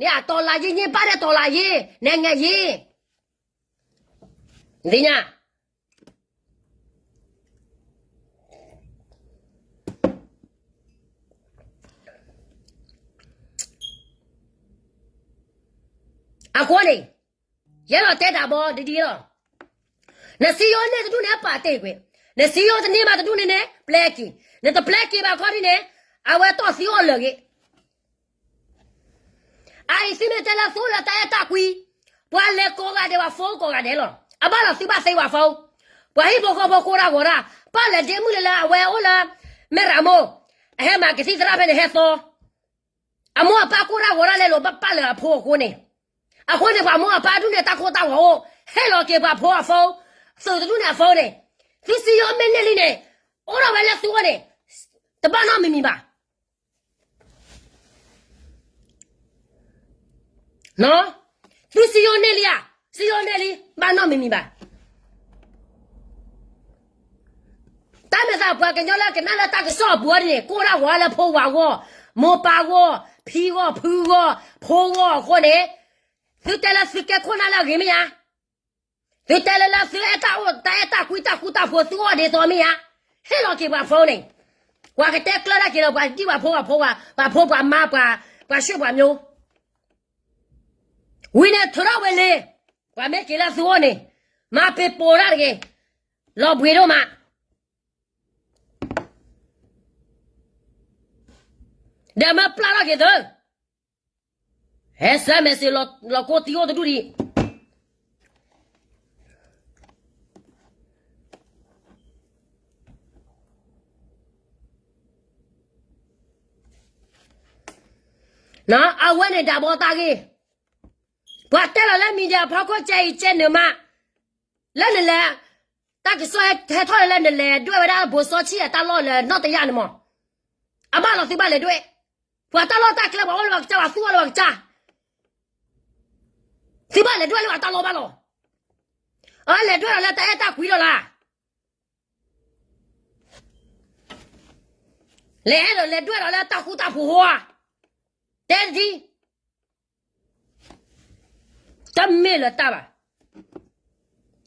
န့ၣ်အတီၤလၤယ့ ည့ၣ်ပၣ်ဒဲတီၤလၤယ့, နဲငဲယ့ သ့ၣ်ညါ အဃိန့ၣ်, ယအဲၣ်ဒိးတဲတၢ်ဘီဒ်ဒ်လီၤ. နစံယိၤန့ၢ်တဒူၣ်န့ၣ် ပာ်တ့ၢ်ကွံာ်, နစံယိၤတန့ၢ်ဘၣ်တဒူၣ်န့ၣ်န့ၣ် ပျဲက့ၤ, နတပျဲက့ၤဘၣ်ခီဒ်န့ၣ်, အဝဲတီၢ်သံအိၣ်လၢာ်ဂ့ၤ အအံၤသုမ့ၢ်တဲလၢသုအိၣ်လၢတၢ်အဲၣ်တၢ်ကွံ, ပှၤလဲၤကိးဂၤဒဲးဝဲ phone ကိးဂၤဒဲးလီၤ. အဘၣ်လီၤသုဘၣ်သ့ဝဲ phone, ပှၤဟံၣ်ဖိဃီဖိကိးတၢ်ဂီၤတၢ်, ပၢ်လဲၤဒ့မုၣ်လၢလၢအဝဲအိၣ်လၢ မဲၢ်ရမိၢ်, အဟဲမၤကသံၣ်သရၣ်ဖဲန့ၣ်ဟဲသီ, အမိၢ်အပၢ်ကိးတၢ်ဂီၤတၢ်လဲၤလိာ်ဘၣ်ပၢ်လၢအဖိအဃိန့ၣ်, အဃိန့ၣ် ပှၤမိၢ်အပၢ်ဒူၣ်န့ၣ် တၢ်ကိးတၢ်ဂီၤအိၣ်, ဟဲလီၤက့ၤပှၤဖိအ phone, သုးတဒူၣ်န့ၣ်အ phone န့ၣ်, သုစံယိၤမ့ၢ်န့ၢ်လံန့ၣ်, အိၣ်ထီၣ်ဝဲလၢသုအိၣ်န့ၣ် တဘၣ်နီတမံၤမံၤဘၣ်. သုစံယိၣ်န့ၢ်လံဧါ, စံယိၣ်န့ၢ်လံ ဘၣ်နီတမံၤမံၤဘၣ်. တၢ်မ့ၢ်သးပှၤကညီလၢကနၣ်လၢတၢ်ကစီၣ်အပူၤအံၤန့ၣ် ကိၢ်ဒၣ်ဝီလၢဖိဝၤဂီၢ်, မိၢ်ပၢ်ဂီၢ်, ဖံဂီၢ်, ဖုဂီၢ်, ဖိဂီၢ်အဃိန့ၣ်, သုတဲလၢသုကဲခိၣ်နၢ်လၢအဂ့ၤမ့ၢ်ဧါ. သုတဲလၢလၢသုအဲၣ်တၢ်အိၣ်တၢ်အဲၣ်တၢ်ကွံတၢ်ဃူတၢ်ဖိးသုအီၣ်ဒ်သိးမ့ၢ်ဧါ. ဟ့ၣ်လီၤက့ၤပှၤဖိန့ၣ်, ပှၤကတဲကျၢၢ်တၢ်က့ၤဒီး ပှၤဒံၣ်ပှၤဖိ ပှၤဖိပှၤဖိ ပှၤဖိပှၤမါ ပှၤ, ပှၤဆှၢပှၤမျိုး, ဝံၤန့ၣ်ထုးထီၣ်ဝဲလံ, ပှၤမ့ၢ်က့ၤလၢသုအိၣ်န့ၣ်, မၤပ့ၤပိာ်တၢ်တဂ့ၤ, လီၤဘှံးဒိၣ်မး, ဒီးမၢပျၢ်ထီၣ်က့ၤသု, ဟဲစၢမဲာ်စ့ၢ်လီၤကိးတံၤအိၣ်တဒူၣ်ဒံး အဝဲန့ၣ်ဒၣ်ဘီတၢ်ဂ့ၢ်, ပှၤတဲလီၤလၢ media ဖီခိၣ်ကဲအံၤကဲနုာ်မး, လၢနလဲၤ, တၢ်ကစီၣ်ဟဲထီၣ်လၢနလဲၤဒွဲၣ်ဝဲဒၣ်ဘိစီဆံၣ်အတၢ်လီၢ်လၢနီၢ်တယၢ်န့ၣ်မး, အဘၣ်လီၤသုဘၣ်လဲၤဒွဲၣ်, ပှၤတၢ်လီၢ်တၢ်ကျဲပှၤအိၣ်လၢပှၤကစၢ် ပှၤသူၣ်အိၣ်လၢပှၤကစၢ်, သုဘၣ်လဲၤဒွဲၣ်လၢပှၤတၢ်လီၢ်ဘၣ်လီၤ, အလဲၤဒွဲၣ်လီၤလၢတၢ်အဲၣ်တၢ်ကွံလီၤလၢ လဲၤအဲၣ်ဒိးလဲၤဒွဲၣ်ဒီးလၢတၢ်ဃူတၢ်ဖိးဟါ, တဲတထံ, တမ့ၢ်လၢတၢ်ဘၣ်,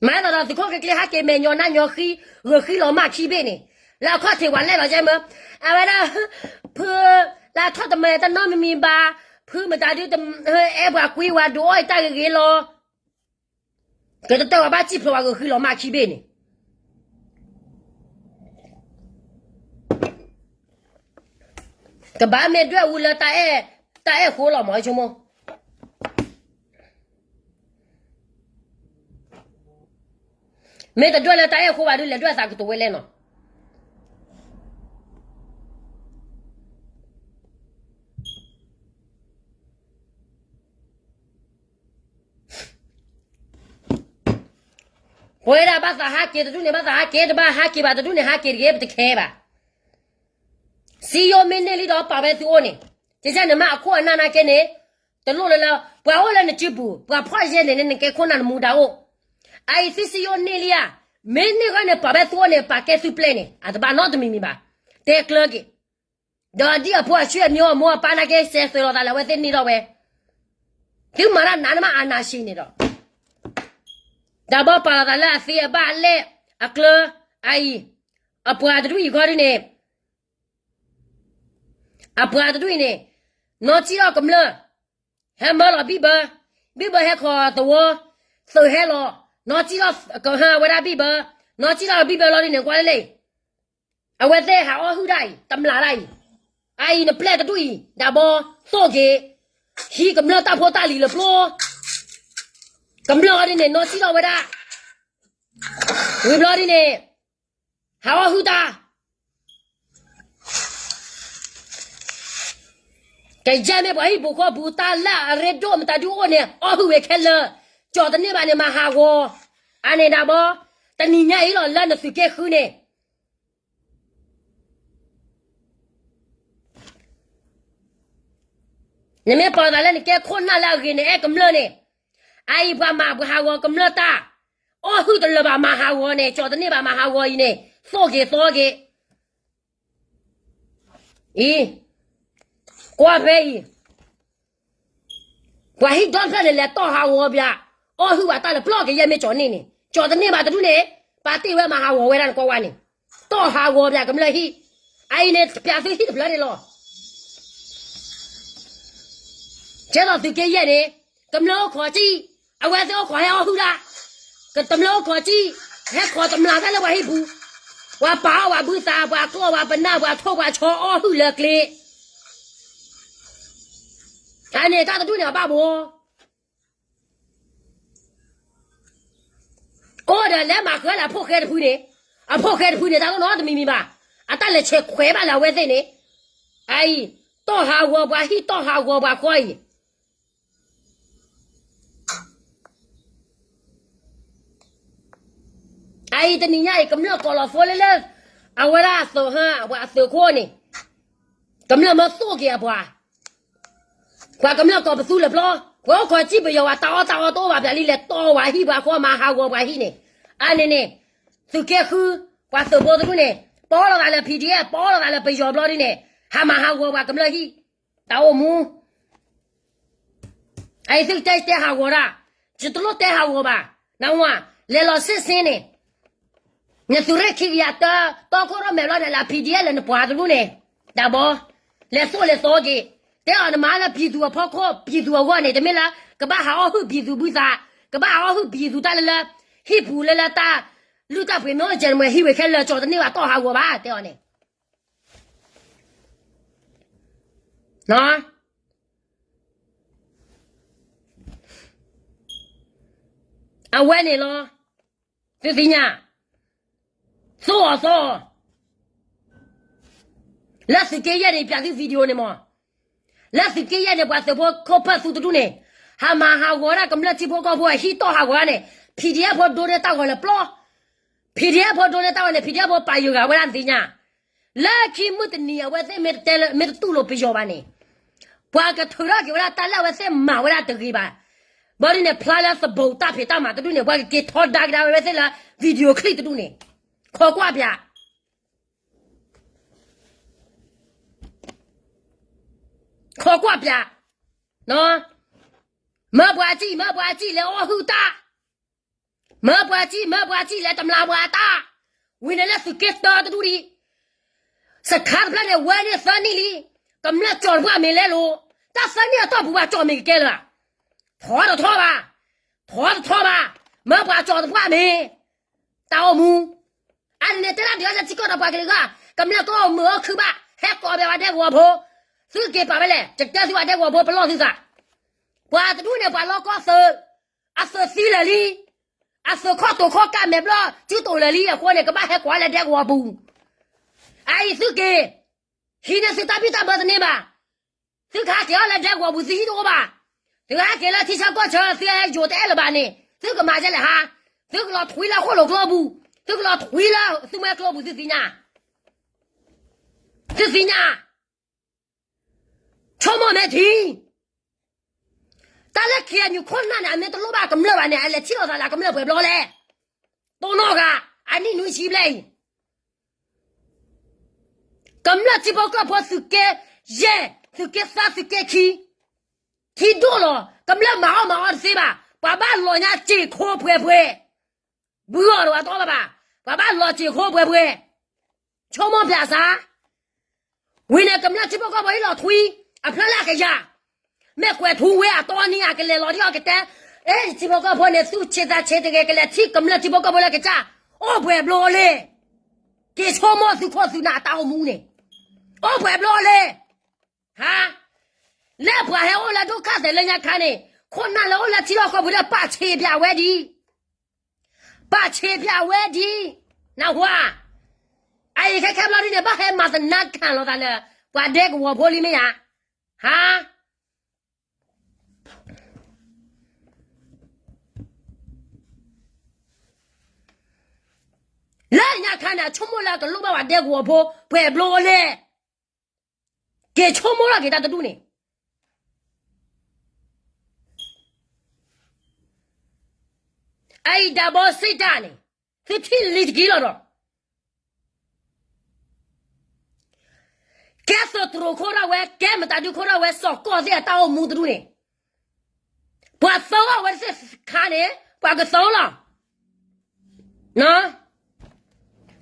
မၤသးဒီးသုးခိၣ်ကျ့ကျ့ဟဲက့ၤမဲာ်ညီနါညီဃံ, ဂုာ်ဃံလီၤမၢ်ခံဘ့ၣ်န့ၣ်, လၢအခီၣ်ထံးပှၤလဲၣ်လီၤကဲမၢ, အဝဲဒၣ်, ဖု, လၢထီၣ်တမၢတနီတမံၤမံၤဘၣ်, ဖုမတၤဒု, အဲၣ်ပှၤကွံဝဲဒုးအီၣ်အတၢ်ဂ့ၤဂ့ၤလီၤ ကတၢၢ်ဝဲဘၣ်စံၣ်ဖျိးဝဲဂုာ်ဃံလီၤမၢ်ခံဘ့ၣ်န့ၣ်, ကဘၣ်မ့ၢ်ဒွဲၣ်အူလၢတၢ်အဲၣ်, တၢ်အဲၣ်ဃိလီၤမးဆိကမိၣ်, မ့ၢ်တဒွဲၣ်လၢတၢ်အဲၣ်ဃိဘၣ်ဒုး လဲၤဒွဲၣ်သးကတိၤဝဲလဲၣ်နီၤ ပဝဲဒၣ်ဘၣ်သးဟးက့ၤတဒူၣ်န့ၣ် ဘၣ်သးဟးက့ၤ, တဘၣ်ဟးက့ၤဘၣ်တဒူၣ်န့ၣ် ဟးက့ၤတဂ့ၤ ပတခဲဘၣ်. စံယိၣ်မ့ၢ်န့ၢ်လံဒီးပာ်ဝဲသုအိၣ်န့ၣ်, ကဲန့ၣ်မ့ၢ်အခိၣ်အနၢ်နာ်က့န့ၣ်, တလိၣ်လၢလၢ ပှၤအိၣ်လၢနစုပူၤ ပှၤဖီၣ်ယဲၢ်န့ၣ် နကဲခိၣ်နၢ်နမူဒါအိၣ်. အအံၤသုစံယိၣ်န့ၢ်လံဧါ, မ့ၢ်န့ၢ်ဃီန့ၣ် ပာ်ဝဲသုအိၣ်န့ၣ် ပာ်ကဲသုပျဲၢ်န့ၣ် အတဘၣ်နီတမံၤမံၤဘၣ်. တဲကျၢၤက့ၤ ဒီးဒ်အဖိအဆွေအမျိုးအမိၢ်အပၢ်နာ်က့ စဲးသွဲးလီၤသးလၢအဝဲသ့ၣ်န့ၢ်ထီၣ်ဝဲ, သုမၤတၢ်နးနမးအနးဆံးန့ၣ်ဒီး, တၢ်ဘီပာ်လီၤသးလၢအသ့အဘၣ်အလဲၣ်အကျၢၤ, အအံၤ, အပှၤတဒူၣ်အံၤခီဒ်န့ၣ်, အပှၤတဒူၣ်အံၤန့ၣ်, နီၢ်စံၣ်ထီၣ်ကမျၢၢ်, ဟဲမၢလီၤဘံၣ်ဘၢ, ဘံၣ်ဘၢဟဲခီသဝီ, သုးဟဲလီၤ, နီၢ်စံၣ်ထီၣ်ကဟၢဝဲဒၣ်ဘံၣ်ဘၢ, နီၢ်စံၣ်ထီၣ်ကဘံၣ်ဘၢလီၤဒ်န့ၣ် ကွၢ်လၢလၢ အဝဲသ့ၣ်ဟးအီၣ်ဟုၣ်တၢ်အံၤ တမျၢ်တၢ်အံၤ, အအံၤနပျဲၢ်တဒူၣ်အံၤ ဒၣ်ဘီသိၣ်က့ၤ, ဟံးကမျၢၢ်တၢ်ဖိတၢ်လံၤလၢပျိ, ကမျၢၢ်အီၤဒ်န့ၣ် နီၢ်စံၣ်ထီၣ်ဝဲဒၣ်, ဝံၤဘျီဒ်န့ၣ်, ဟးအီၣ်ဟုၣ်တၢ် ကယဲၢ်မ့ၢ်ပှၤဟံၣ်ပူၤဃီပူၤ တၢ်လၢအရ့ဒိၣ်မတၤဒုအိၣ်န့ၣ် အီၣ်ဟုၣ်ဝဲခဲလၢာ်, ကၠီၣ်တန့ၢ်ဘၣ်န့ၣ် မၤဟးဂီၤ, အန့ၣ်ဒၣ်ဘီ, တနံၤညါအံၤလီၤလၢနသုးက့ဃုန့ၣ် နမ့ၢ်ပာ်သးလၢနကဲခိၣ်နၢ်လၢအဂ့ၤန့ၣ် အဲၣ်ကမျၢၢ်န့ၣ်, အအံၤပှၤမၤပှၤဟးဂီၤကမျၢၢ်တၢ်, အီၣ်ဟုၣ်တလၢာ်ဘၣ်မၤဟးဂီၤန့ၣ် ကၠီၣ်တန့ၢ်ဘၣ်မၤဟးဂီၤအံၤန့ၣ် သိၣ်က့ၤသီက့ၤ, အံၤ, ကွၢ်ဖဲအံၤ ပှၤဟံၣ်ဒီဖျၢၣ်န့ၣ် လဲၤတီၢ်ဟးဂီၤဘၣ်, အီၣ်ဟုၣ်ဘၣ်တၢ်လၢပျီၢ်ကယဲၢ်မ့ၢ်ကၠီၣ်န့ၢ်န့ၣ် ကၠီၣ်တန့ၢ်ဘၣ်တဒူၣ်န့ၣ်, ပာ်တ့ၢ်ဝဲမၤဟးဂီၤဝဲဒၣ်နကွၢ်ဝဲန့ၣ်, တီၢ်ဟးဂီၤဘၣ်ကမျၢၢ်ဟံၣ်, အအံၤန့ၣ် ပျးသုဟံၣ်တဖျၢၣ်န့ၣ်လီၤ. ကဲသိးသုးက့ယဲၢ်န့ၣ်, ကမျၢၢ်အိၣ်ခိးကံၣ်, အဝဲသ့ၣ်အိၣ်ခိးဟဲအီၣ်ဟုၣ်ဒၣ်, ကမျၢၢ်အိၣ်ခိးကံၣ်, ဟဲခိးတမျၢ်တၢ်လၢပှၤဟံၣ်ပူၤ, ပှၤပာ်အီၣ်ပှၤဘုသး ပှၤကျီၢ်ပှၤပနၢ် ပှၤထိၣ်ပှၤဆီအီၣ်ဟုၣ်လၢကျ့ အန့ၣ်တၢ်တဒူၣ်န့ၣ်အဘၣ်ဘိ အိၣ်ဒီးလဲၤမၤဃၢလၢအဖိၣ်ဃဲတဖုန့ၣ်, အဖိၣ်ဃဲတဖုန့ၣ် တၢ်တအိၣ်နီတမံၤမံၤဘၣ်, အတၢ်လဲၤဆဲးခွဲးဘၣ်လၢအဝဲသ့ၣ်န့ၣ်, အအံၤ, တီၢ်ဟးဂီၤပှၤဟံၣ် တီၢ်ဟးဂီၤပှၤဃီအံၤ အအံၤတနံၤညါအံၤ ကမျၢၢ်ကိးလီၤဖိလၢလၢ, အဝဲဒၣ်အသုးဟၢ ပှၤအသုးခိၣ်န့ၣ် ကမျၢၢ်မၢသိၣ်က့ၤအပှၤ, ပှၤကမျၢၢ်ကိးပသူလၢၤပျီ, ပှၤအိၣ်ခိးစံၣ်ပယီၤဝဲ တၢ်အီၣ်တၢ်အီတအိၣ်ဘၣ် ပျးလံလဲၤတီဝဲဟံၣ်ပှၤဃီ မၤဟးဂီၤပှၤဟံၣ်န့ၣ်, အန့ၣ်န့ၣ်, သုးက့ဃု, ပှၤသုးဖိတဒူၣ်န့ၣ်, ပီလီၤသးလၢ PDF, ပီလီၤသးလၢပယီၤဘျီဒ်န့ၣ်, ဟးမၤဟးဂီၤပှၤကမျၢၢ်ဟံၣ်, တၢ်အိၣ်မူ အအံၤသုကတဲတဲဟးဂီၤတၢ်, ယတလိၣ်တဲဟးဂီၤဘၣ်, နဝၤ, လဲၤလီၤစ့ၢ်စ့ၢ်န့ၣ်, နသုးရ့ၣ်ခံကယၤတၢ တီခိၣ်ရိၣ်မဲာ်ဘျီန့ၣ် လၢ PDF လၢနပှၤတဒူၣ်န့ၣ်, တၢ်ဘီ, လဲၤသိၣ်လဲၤသီက့ၤ, တဲအီၤနမၤလၢ ပြည်သူ အဖီခိၣ် ပြည်သူ အဂီၢ်န့ၣ် တမ့ၢ်လၢ ကဘၣ်ဟးအီၣ်ဟုၣ် ပြည်သူ ဘုသး, ကဘၣ်ဟးအီၣ်ဟုၣ် ပြည်သူ တၢ်လၢလၢ, ဟံၣ်ပူၤလၢလၢတၢ်, လုၢ်တၢ်ပှ့ၤမ့ၢ်အိၣ်ကဲန့ၣ် မ့ၢ်ဟံၣ်ဝဲခဲလၢာ် ကၠီၤတန့ၢ်ဘၣ်တီၢ်ဟးဂီၤဘၣ် တဲအီၤန့ၣ် အဝဲန့ၣ်လီၤ, သုသ့ၣ်ညါ, သိၣ်အီၤသီအီၤ, လၢသုးက့ယဲၢ်န့ၣ် ပျးသု video န့ၣ်မး, လၢသုးက့ယဲၢ်န့ၣ် ပှၤသုးဖိခိၣ်ဖၢၣ်သူတဒူၣ်န့ၣ်, ဟးမၤဟးဂီၤဒၣ်ကမျၢၢ်ထံဖိကီၢ်ဖိ အဟံၣ်တီၢ်ဟးဂီၤဒၣ်န့ၣ်, PDF ဖိဒိန့ၢ်တၢ်ဂီၤလၢပျီ, PDF ဖိဒိန့ၢ်တၢ်ဂီၤန့ၣ် PDF ဖိပာ်ယုာ်ဂၤဝဲဒၣ်သ့ၣ်ညါ လၢခံမုၢ်တနံၤအဝဲသ့ၣ်မ့ၢ်တတဲလၢ မ့ၢ်တတူၢ်လိာ်ပယီၤဘၣ်န့ၣ်, ပှၤကထုးထီၣ်က့ၤဝဲဒၣ်တၢ်လၢအဝဲသ့ၣ်မၤဝဲဒၣ်တဂ့ၤဘၣ်. ဘၣ်ဒ်န့ၣ် ဖျါလၢသဘိးတၢ်ဖံးတၢ်မၤတဒူၣ်န့ၣ် ပှၤကက့ၤထီဒါကဒါဝဲသ့ၣ်လၢ video clip တဒူၣ်န့ၣ်, ခိးကွၢ်ပၠး, ခိးကွၢ်ပၠး, မၢပှၤစံၣ် မၢပှၤစံၣ် လဲၤအီၣ်ဟုၣ်တၢ် မၢပှၤစံၣ် မၢပှၤစံၣ် လဲၤတမျးပှၤတၢ်, ဝံၤန့ၣ်လၢသုးက့တၢတဒူၣ်ဒံး, စခါတဖျၢၣ်န့ၣ် ဝဲန့ၢ်သၢနံၣ်လံ, ကမျၢၢ်ကၠီၤတပှၢ်မ့ၤလဲၤလိာ်, တၢ်သၢနံၣ်အတီၢ်ပူၤဘၣ်ကၠီၤမ့ၤကကဲလၢၤ, ထီတထီဘၣ်, ထီတထီဘၣ်, မၢပှၤကၠီၤတပှၢ်မ့ၤ, တၢ်အိၣ်မူ, အန့ၣ်န့ၣ် တဲဒၣ်ဒုးလၢထံကီၢ်ဒီးပှၤကလုာ်ဂၤ, ကမျၢၢ်ကအိၣ်မုာ်အိၣ်ခုၣ်ဘၣ်, ဟဲကိးဘၣ်ဝဲဒဲကဝီၤဖိ, သုက့ၤပာ်ဝဲလဲၣ်, ယတဲသုဝဲဒဲကဝီၤဖိ ပလီၢ်သုသး ပှၤတဒူၣ်န့ၣ် ပှၤလီၢ်ကီၢ်သုး, အသုးသံလၢာ်လံ, အသုးခီၣ်တိာ်ခီၣ်ကးမဲာ်ဘျီၣ် စုတိာ်လၢာ်လံအဃိန့ၣ် ကဘၣ်ဟဲကိးလၢဒဲကဝီၤပူၤ, အအံၤသုက့ၤ, ဟံးန့ၢ်သုတၢ်ဘံၣ်တၢ်ဘၢတန့ၢ်ဘၣ်, သုကဟးက့ၤအီၤလၢဒဲကဝီၤပူၤ သုဟံၣ်တအိၣ်ဘၣ်, သုဟဲက့ၤလၢထံဆၢကီၢ်ဆၢ သုဟဲယိၤတအဲၣ်လၢၤဘၣ်န့ၣ် သုကမၤဒ်လဲၣ်ဟါ, သုကလီၤထွံလၢဃိၣ်လိာ်ကျိပူၤ, သုကလီၤထွံလၢသုမှဲကျိပူၤ သုသ့ၣ်ညါ သုသ့ၣ်ညါ, ဆိကမိၣ်မဲာ်ထံ, တၢ်လၢ KNU ခိၣ်နၢ်န့ၣ် အမ့ၢ်တလိၣ်ဘၣ်ကမျၢၢ်ဘၣ်န့ၣ် အလဲၤထံၣ်လိာ်သးလၢကမျၢၢ်ပှဲၤဘျီလဲၣ်, တိၢ်နီၣ်ဂၤ, အနံၣ်နွံဆံဘျဲၣ်အံၤ, ကမျၢၢ်ထံဖိကီၢ်ဖိသုးက့ယဲၢ်, သုးက့သၢ သုးက့ခံ, ထံဒိၣ်လီၤ, ကမျၢၢ်မၤအီၣ်မၤအီတသ့ဘၣ်, ပှၤဘၣ်လီၤညါစ့ၢ်ခိပှဲၤပှဲၤ ဘုအီၤတဝဲတအီၣ်ဘၣ်ဘၣ်, ပှၤဘၣ်လီၤစ့ၢ်ခိပှဲၤပှဲၤ, ဆိကမိၣ်ပျးစၢ်, ဝံၤန့ၣ် ကမျၢၢ်ထံဖိကီၢ်ဖိဟ့ၣ်လီၤထွံ, အဖျၢၣ်လၢအကယၤ, မ့ၢ်ကွဲးထူဝဲအတီနံၤအကလဲၤလီၤဒ်အီၤကတဲ, အဲ ထံဖိကီၢ်ဖိန့ၣ် သူၣ်ဆံးသးဆံးတဂ့ၤ ကလဲၤထံၣ်ကမျၢၢ်ထံဖိကီၢ်ဖိလၢကစၢ်, အိၣ်ပှဲၤဘျီလဲၣ်, က့ၤဆိကမိၣ်သုခိၣ်သုနၢ်အတၢ်အိၣ်မူန့ၣ်, အိၣ်ပှဲၤဘျီလဲၣ် ဟါ, လၢပှၤဟဲအိၣ်လၢဒိၣ်ခၣ်သဲးလၢညါခါန့ၣ်, ခိၣ်နၢ်လၢအိၣ်လၢထံလီၢ်ကီၢ်ပူၤဒီး ပာ်ဆံးပၠးဝဲဒ်, ပာ်ဆံးပၠးဝဲဒ်, နၢ်ဟူဧါ, အအံၤခဲခဲဘျီဒ်န့ၣ် ဘၣ်ဟဲမၤသနာ်က့ၤလိာ်သးလၢ ပှၤဒဲကဝီၤဖိလံမ့ၢ်ဧါ, ဟါ လၢညါခါန့ၣ် အဆိကမိၣ်လၢအကလိၣ်ဘၣ်ဝဲဒဲကဝီၤဖိ ပှဲၤဘျီလဲၣ်, က့ၤဆိကမိၣ်လီၤက့ၤတၢ်တဒူၣ်န့ၣ်, အအံၤဒၣ်ဘီစ့ၢ်တၢ်န့ၣ်, သုထံၣ်လံတက့ၢ်လီၤဒီး ကဲသုးတြိၤခိၣ်ထီၣ်ဝဲ, ကဲမတၤဒုခိၣ်ထီၣ်ဝဲ စီၤကီၢ်သ့ၣ်အတၢ်အိၣ်မူတဒူၣ်န့ၣ်, ပှၤသၢဂီၢ်ဝဲတသ့ၣ်ခါန့ၣ်, ပှၤကသၢလီၤ,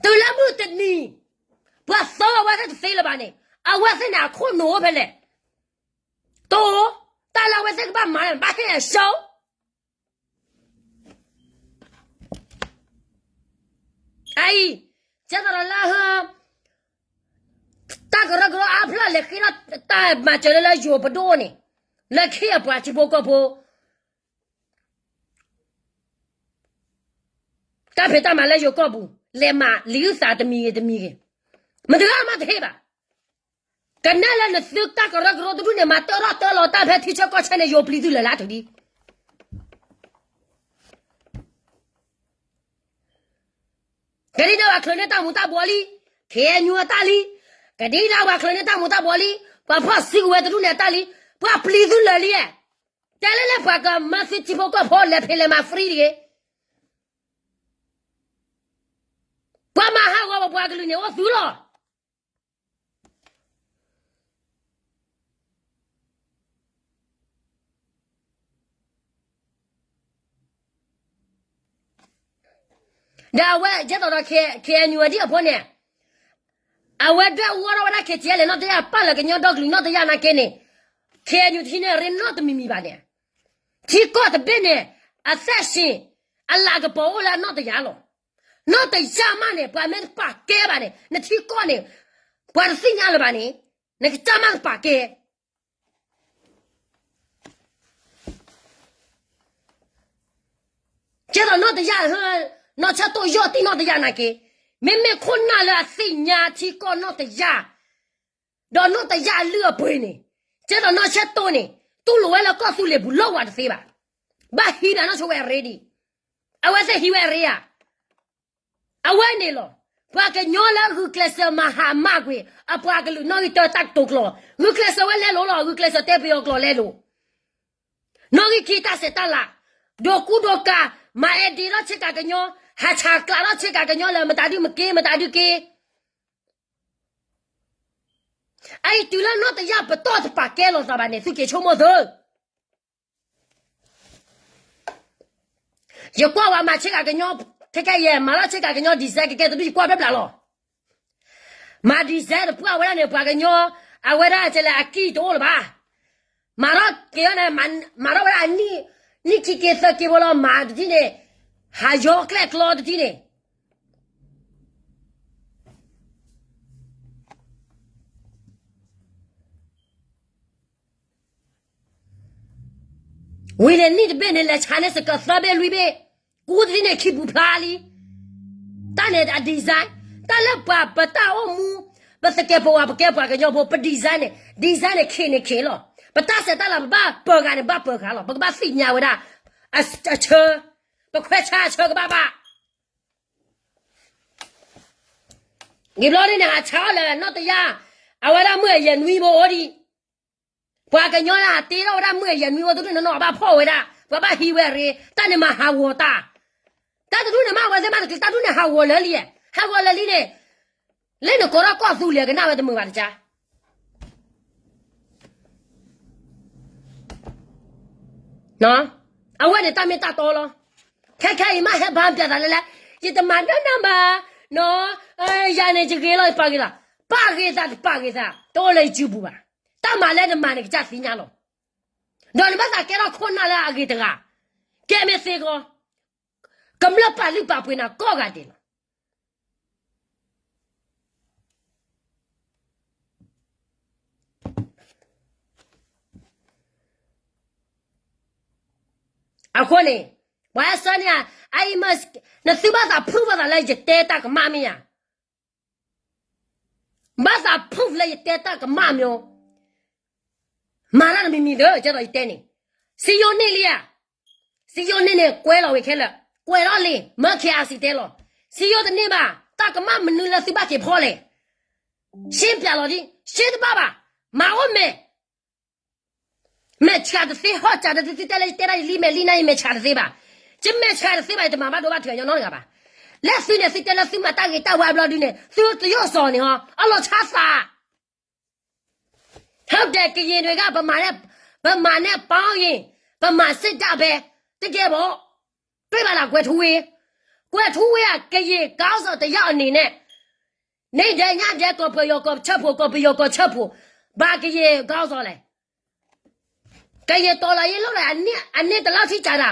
တုၤလၢမုၢ်တနံၤ, ပှၤသၢဂီၢ်ဝဲသ့ၣ်တသ့လၢၤဘၣ်န့ၣ်, အဝဲသ့ၣ်န့ၣ်အခိၣ်နူာ်အိၣ်ဖဲလဲၣ်, တိၢ်, တၢ်လၢအဝဲသ့ၣ်ကဘၣ်မၤန့ၣ် ဘၣ်ဟ့ၣ်အဆၢ အအံၤ, ကဲသးလၢ တၢ်ကရၢကရိအါဖျၢၣ်လဲၤဃ့ထီၣ်တၢ်မၤစၢၤလၢလၢယိၤပဒိၣ်န့ၣ်, လၢခံအပှၤထံဖိကီၢ်ဖိ တၢ်ဖံးတၢ်မၤလၢယိၤကီၢ်ပူၤ လဲၤမၤလံာ်အုၣ်သးတမံၤဂ့ၤတမံၤဂ့ၤ, မတၤဂၤမးတဟ့ၣ်ဘၣ်. ကနဲၣ်လၢနသုတၢ်ကရၢကရိတဒူၣ်န့ၣ် မၤတၢထီၣ်တၢလီၤတၢ်ဖဲထံဆၢကီၢ်ဆၢန့ၣ် ယိၤပျံၤသုလၢာ်လၢတဒံ ကဲဒ်န့ၣ် ပှၤချုးန့ၢ်တၢ်မူၤတၢ်ဘှီးလံ, ခ့ၣ်အဲၣ်ယူၣ်အတၢ်လံ, ကဒံကဒါပှၤချုးန့ၢ်တၢ်မူၤတၢ်ဘှီးလံ, ပှၤဖီၣ်စုကဝဲၤတဒူၣ်န့ၣ်အတၢ်လံ, ပှၤပျံၤသုလၢာ်လံဧါ, တဲလၢလၢပှၤကမၤသုထံဖိကီၢ်ဖိလဲၤဖံးလဲၤမၤ free တဂ့ၤ, ပှၤမၤဟးဂီၤပပှၤကလုာ်န့ၣ်အိၣ်သုလီၤ. ဒီးအဝဲကဲသိးဒီး ခ့ၣ်အဲၣ်ယူၣ်ဝဲဒၣ်အဖိန့ၣ်, အဝဲဒၣ်အူအီၣ်ထီၣ်ဝဲဒၣ် ခ့ၣ်ကၠဲလဲၣ် နီၢ်တယၢ်ပာ်လၢကညီဒီကလုာ်နီၢ်တယၢ်နာ်က့န့ၣ်, ခ့ၣ်အဲၣ်ယူၣ်တဟံးန့ၢ်ရ့နီတမံၤမံၤဘၣ်န့ၣ်, ထံကီၢ်တဘ့ၣ်န့ၣ်, အသဲးစ့ၣ်, အလၤကပီၤအိၣ်လၢအနီၢ်တယၢ်လီၤ. နီၢ်တယၢ်မးန့ၣ် ပှၤမ့ၢ်တပာ်ကဲဘၣ်န့ၣ် နထံကီၢ်န့ၣ်, ပှၤတသ့ၣ်ညါလၢၤဘၣ်န့ၣ်, နကစၢ်မးတပာ်ကဲ ကဲသိးနီၢ်တယၢ်, နီၢ်ဆၢတိၢ်ယီၢ်တံၢ်နီၢ်တယၢ်နာ်က့, မ့မ့ၢ်ခိၣ်နၢ်လၢအသ့ၣ်ညါထံကီၢ်နီၢ်တယၢ်, ဒီးနီၢ်တယၢ်အလုၢ်အပှ့ၤန့ၣ်, ကဲသိးနီၢ်ဆၢတိၢ်န့ၣ်, တူၢ်လိာ်ဝဲလၢကီၢ်သူလ့ၤပူၤလီၤဝဲတသ့ဘၣ်. ဘၣ်ဟံးဘၣ်နီၢ်ဆိဝဲအရ့ဒံး, အဝဲသ့ၣ်ဟံးဝဲအရ့ဧါ. အဝဲန့ၣ်လီၤ. ပှၤကညီလၢဂုာ်ကျဲးစၢးမၤဟးမၢ်ကွံာ် အပှၤကလုာ်နီၣ်ဂံၢ်တၢတၢ်ကတိၤကျိာ်, ဂုာ်ကျဲးစၢးဝဲလဲလိာ်လီၤ, ဂုာ်ကျဲးစၢးတဲပယီၤကျိာ်လဲလိာ်, နီၣ်ဂံၢ်ခံတၢ်ဆဲးတၢ်လၤ, ဒိးကူဒိးကၤ, မၤအဲၣ်ဒ့ထီၣ်ဆ့ကၤကညီ, ဟးဆှးကျးထီၣ်ဆ့ကၤကညီလၢမတၤဒုမ့ၢ်က့ မတၤဒုက့ အအံၤတုၤလၢနီၢ်တယၢ်ပတီၢ်တပာ်ကဲလိာ်သးဘၣ်န့ၣ် သုက့ၤဆိကမိၣ်သု ယကွၢ်ဝဲမၤဆ့ကၤကညီ, ခဲကဲယဲ မၤထီၣ်ဆ့ကၤကညီ design ကကဲတဒူၣ် ယကွၢ်ဖဲဘျးလီၤ. မၤ design တပှၢ်ဝဲဒၣ်န့ၣ် ပှၤကညီ, အဝဲဒၣ်ကဲလဲၣ်အကံၢ်တအိၣ်လၢၤဘၣ်. မၤထီၣ်က့ၤအီၤန့ၣ်, မၤထီၣ်ဝဲဒၣ်အနံၣ်, နံၣ်ခံက့ၤသၢက့ၤဖိလီၤ မၤတထံၣ်န့ၣ်, ဟးယီၤကျဲၣ်ကျီတထံၣ်န့ၣ် ဝံၤန့ၣ်နံၣ်တဘ့ၣ်န့ၣ် လဲၤဆါန့ၢ်စကၢသၢဘ့ၣ်လွံၢ်ဘ့ၣ်, ကူတထံၣ်န့ၣ်ခံပူၤဖျါလံ. တၢ်န့ၣ်အ design, တၢ်လၢပှၤပတၢ်အိၣ်မူ, ပသကဲးပဝးပကဲပှၤကညီဖိ ပ design န့ၣ်, design န့ၣ် ခ့ၣ်န့ၣ်ခ့ၣ်လီၤ. ပတၢ်ဆဲးတၢ်လၤ ပဘၣ်ပၢၤဂၤန့ၣ် ဘၣ်ပၢၤဂၤလီၤ. ပကဘၣ်သ့ၣ်ညါဝဲဒၣ် အဆၢ, ပခွဲးဆါအဆၢကဘၣ်ဘၣ်. ဂ့ၤဘျီဒ်န့ၣ် ဟးဆါအီၤလၢနီၢ်တယၢ်, အဝဲဒၣ်မုၢ်အယဲၢ်နွံဘိအိၣ်ဒံး, ပှၤကညီလၢဟးတ့ထီၣ်ဝဲဒၣ်မုၢ်အယဲၢ်နွံဘိ တဒူၣ်န့ၣ်နီၢ်ဘၣ်ဖီၣ်ဝဲဒၣ်, ပှၤဘၣ်ဟံးဝဲအရ့, တၢ်န့ၣ်မၤဟးဂီၤတၢ်, တၢ်တဒူၣ်န့ၣ်မ့ၢ်ဝဲသ့ၣ်မးတက့ၢ် တၢ်ဒူၣ်န့ၣ်ဟးဂီၤလၢာ်လံ, ဟးဂီၤလၢာ်လံန့ၣ်, လၢနကိးထီၣ်ကီၢ်သူလ့ၤကနၣ်ဝဲတမုာ်ဘၣ်တကါ အဝဲန့ၣ်တၢ်မ့ၢ်တၢ်တီလီၤ. ခဲခဲအံၤမ့ၢ်ဟဲဘါပၠးသးလဲလဲ, ယတမၤဒၣ်နၤဘၣ်, ယၤန့ၣ်ယဂ့ၤလီၤ ယပာ်ဂ့ၤသး, ပာ်ဂ့ၤသးတပာ်ဂ့ၤသး တအိၣ်လၢယစုပူၤဘၣ်. တၢ်မၤလၢနမၤန့ၣ် ကစၢ်သ့ၣ်ညါလီၤ. ဒီးနဘၣ်သးကဲထီၣ်ခိၣ်နၢ်လၢအဂ့ၤတဂၤ, ကဲမ့ၢ်သ့ကီ, ကမျၢၢ်ပာ်လုၢ်ပာ်ပှ့ၤနၤကိးဂၤဒဲးလီၤ. အဃိန့ၣ်, ပှၤဟဲဆှၢန့ၢ်ဧါ, အအံၤမ့ၢ်, နသုဘၣ်သး prove ဘၣ်သးလၢယတဲတၢ်ကမၣ်မ့ၢ်ဧါ, ဘၣ်သး prove လၢယတဲတၢ်ကမၣ်မ့ၢ်, မၤတၢ်တမံၤမံၤဒီး ကဲသိးယတဲန့ၣ်, စံယိၤန့ၢ်လံဧါ, စံယိၤန့ၢ်န့ၣ် ကွဲးလီၤဝံၤခဲလၢာ်, ကွဲးထီၣ်လံ မၢ KIC တဲလီၤ, စံယိၤတန့ၢ်ဘၣ်, တၢ်ကမၣ်မနုၤလၢသုဘၣ်က့ၤဖီလဲၣ်, ရှင်းပြလီၤဒ်, ရှင်းတဘၣ်ဘၣ်, မၤအိၣ်မဲာ် မဲာ်ဆှးတသ့ ဟီၣ်စးတသ့ သုတဲလၢယတဲဒၣ်ယလံမဲာ်လံနါ ယမဲာ်ဆှးတသ့ဘၣ်. ယမဲာ်ဆှးတသ့ဘၣ် ယတမၤဘၣ်ဒိဘၣ်ထံးညီနီတဂၤဘၣ်. လၢသုန့ၣ် သုတဲလၢသုမၤတၢ်ဂ့ၤတၢ်ဝါဘျီဒုန့ၣ် သုတယိၣ်စီၤန့ၣ်ဟီ အလီၤဆါသး. ဟုတ်တယ် ကရင်တွေက ဗမာနဲ့ ဗမာနဲ့ပေါင်းရင် ဗမာစစ်တပ်ပဲ တကယ်ပေါ့ တွေ့ပါလား ကွယ်ထူးဝေး ကွယ်ထူးဝေးက ကရင်ခေါင်းဆောင်တစ်ယောက်အနေနဲ့ နေ့တိုင်းညတိုင်း ကီၢ်ပယီၤကီၢ်ချၢးဖို့ ကီၢ်ပယီၤကီၢ်ချၢးဖို့ ဘာကရင်ခေါင်းဆောင်လဲ ကရင်တော်လှန်ရေးလုပ်တာ အနှစ် အနှစ်တစ်လောက်ထိကြာတာ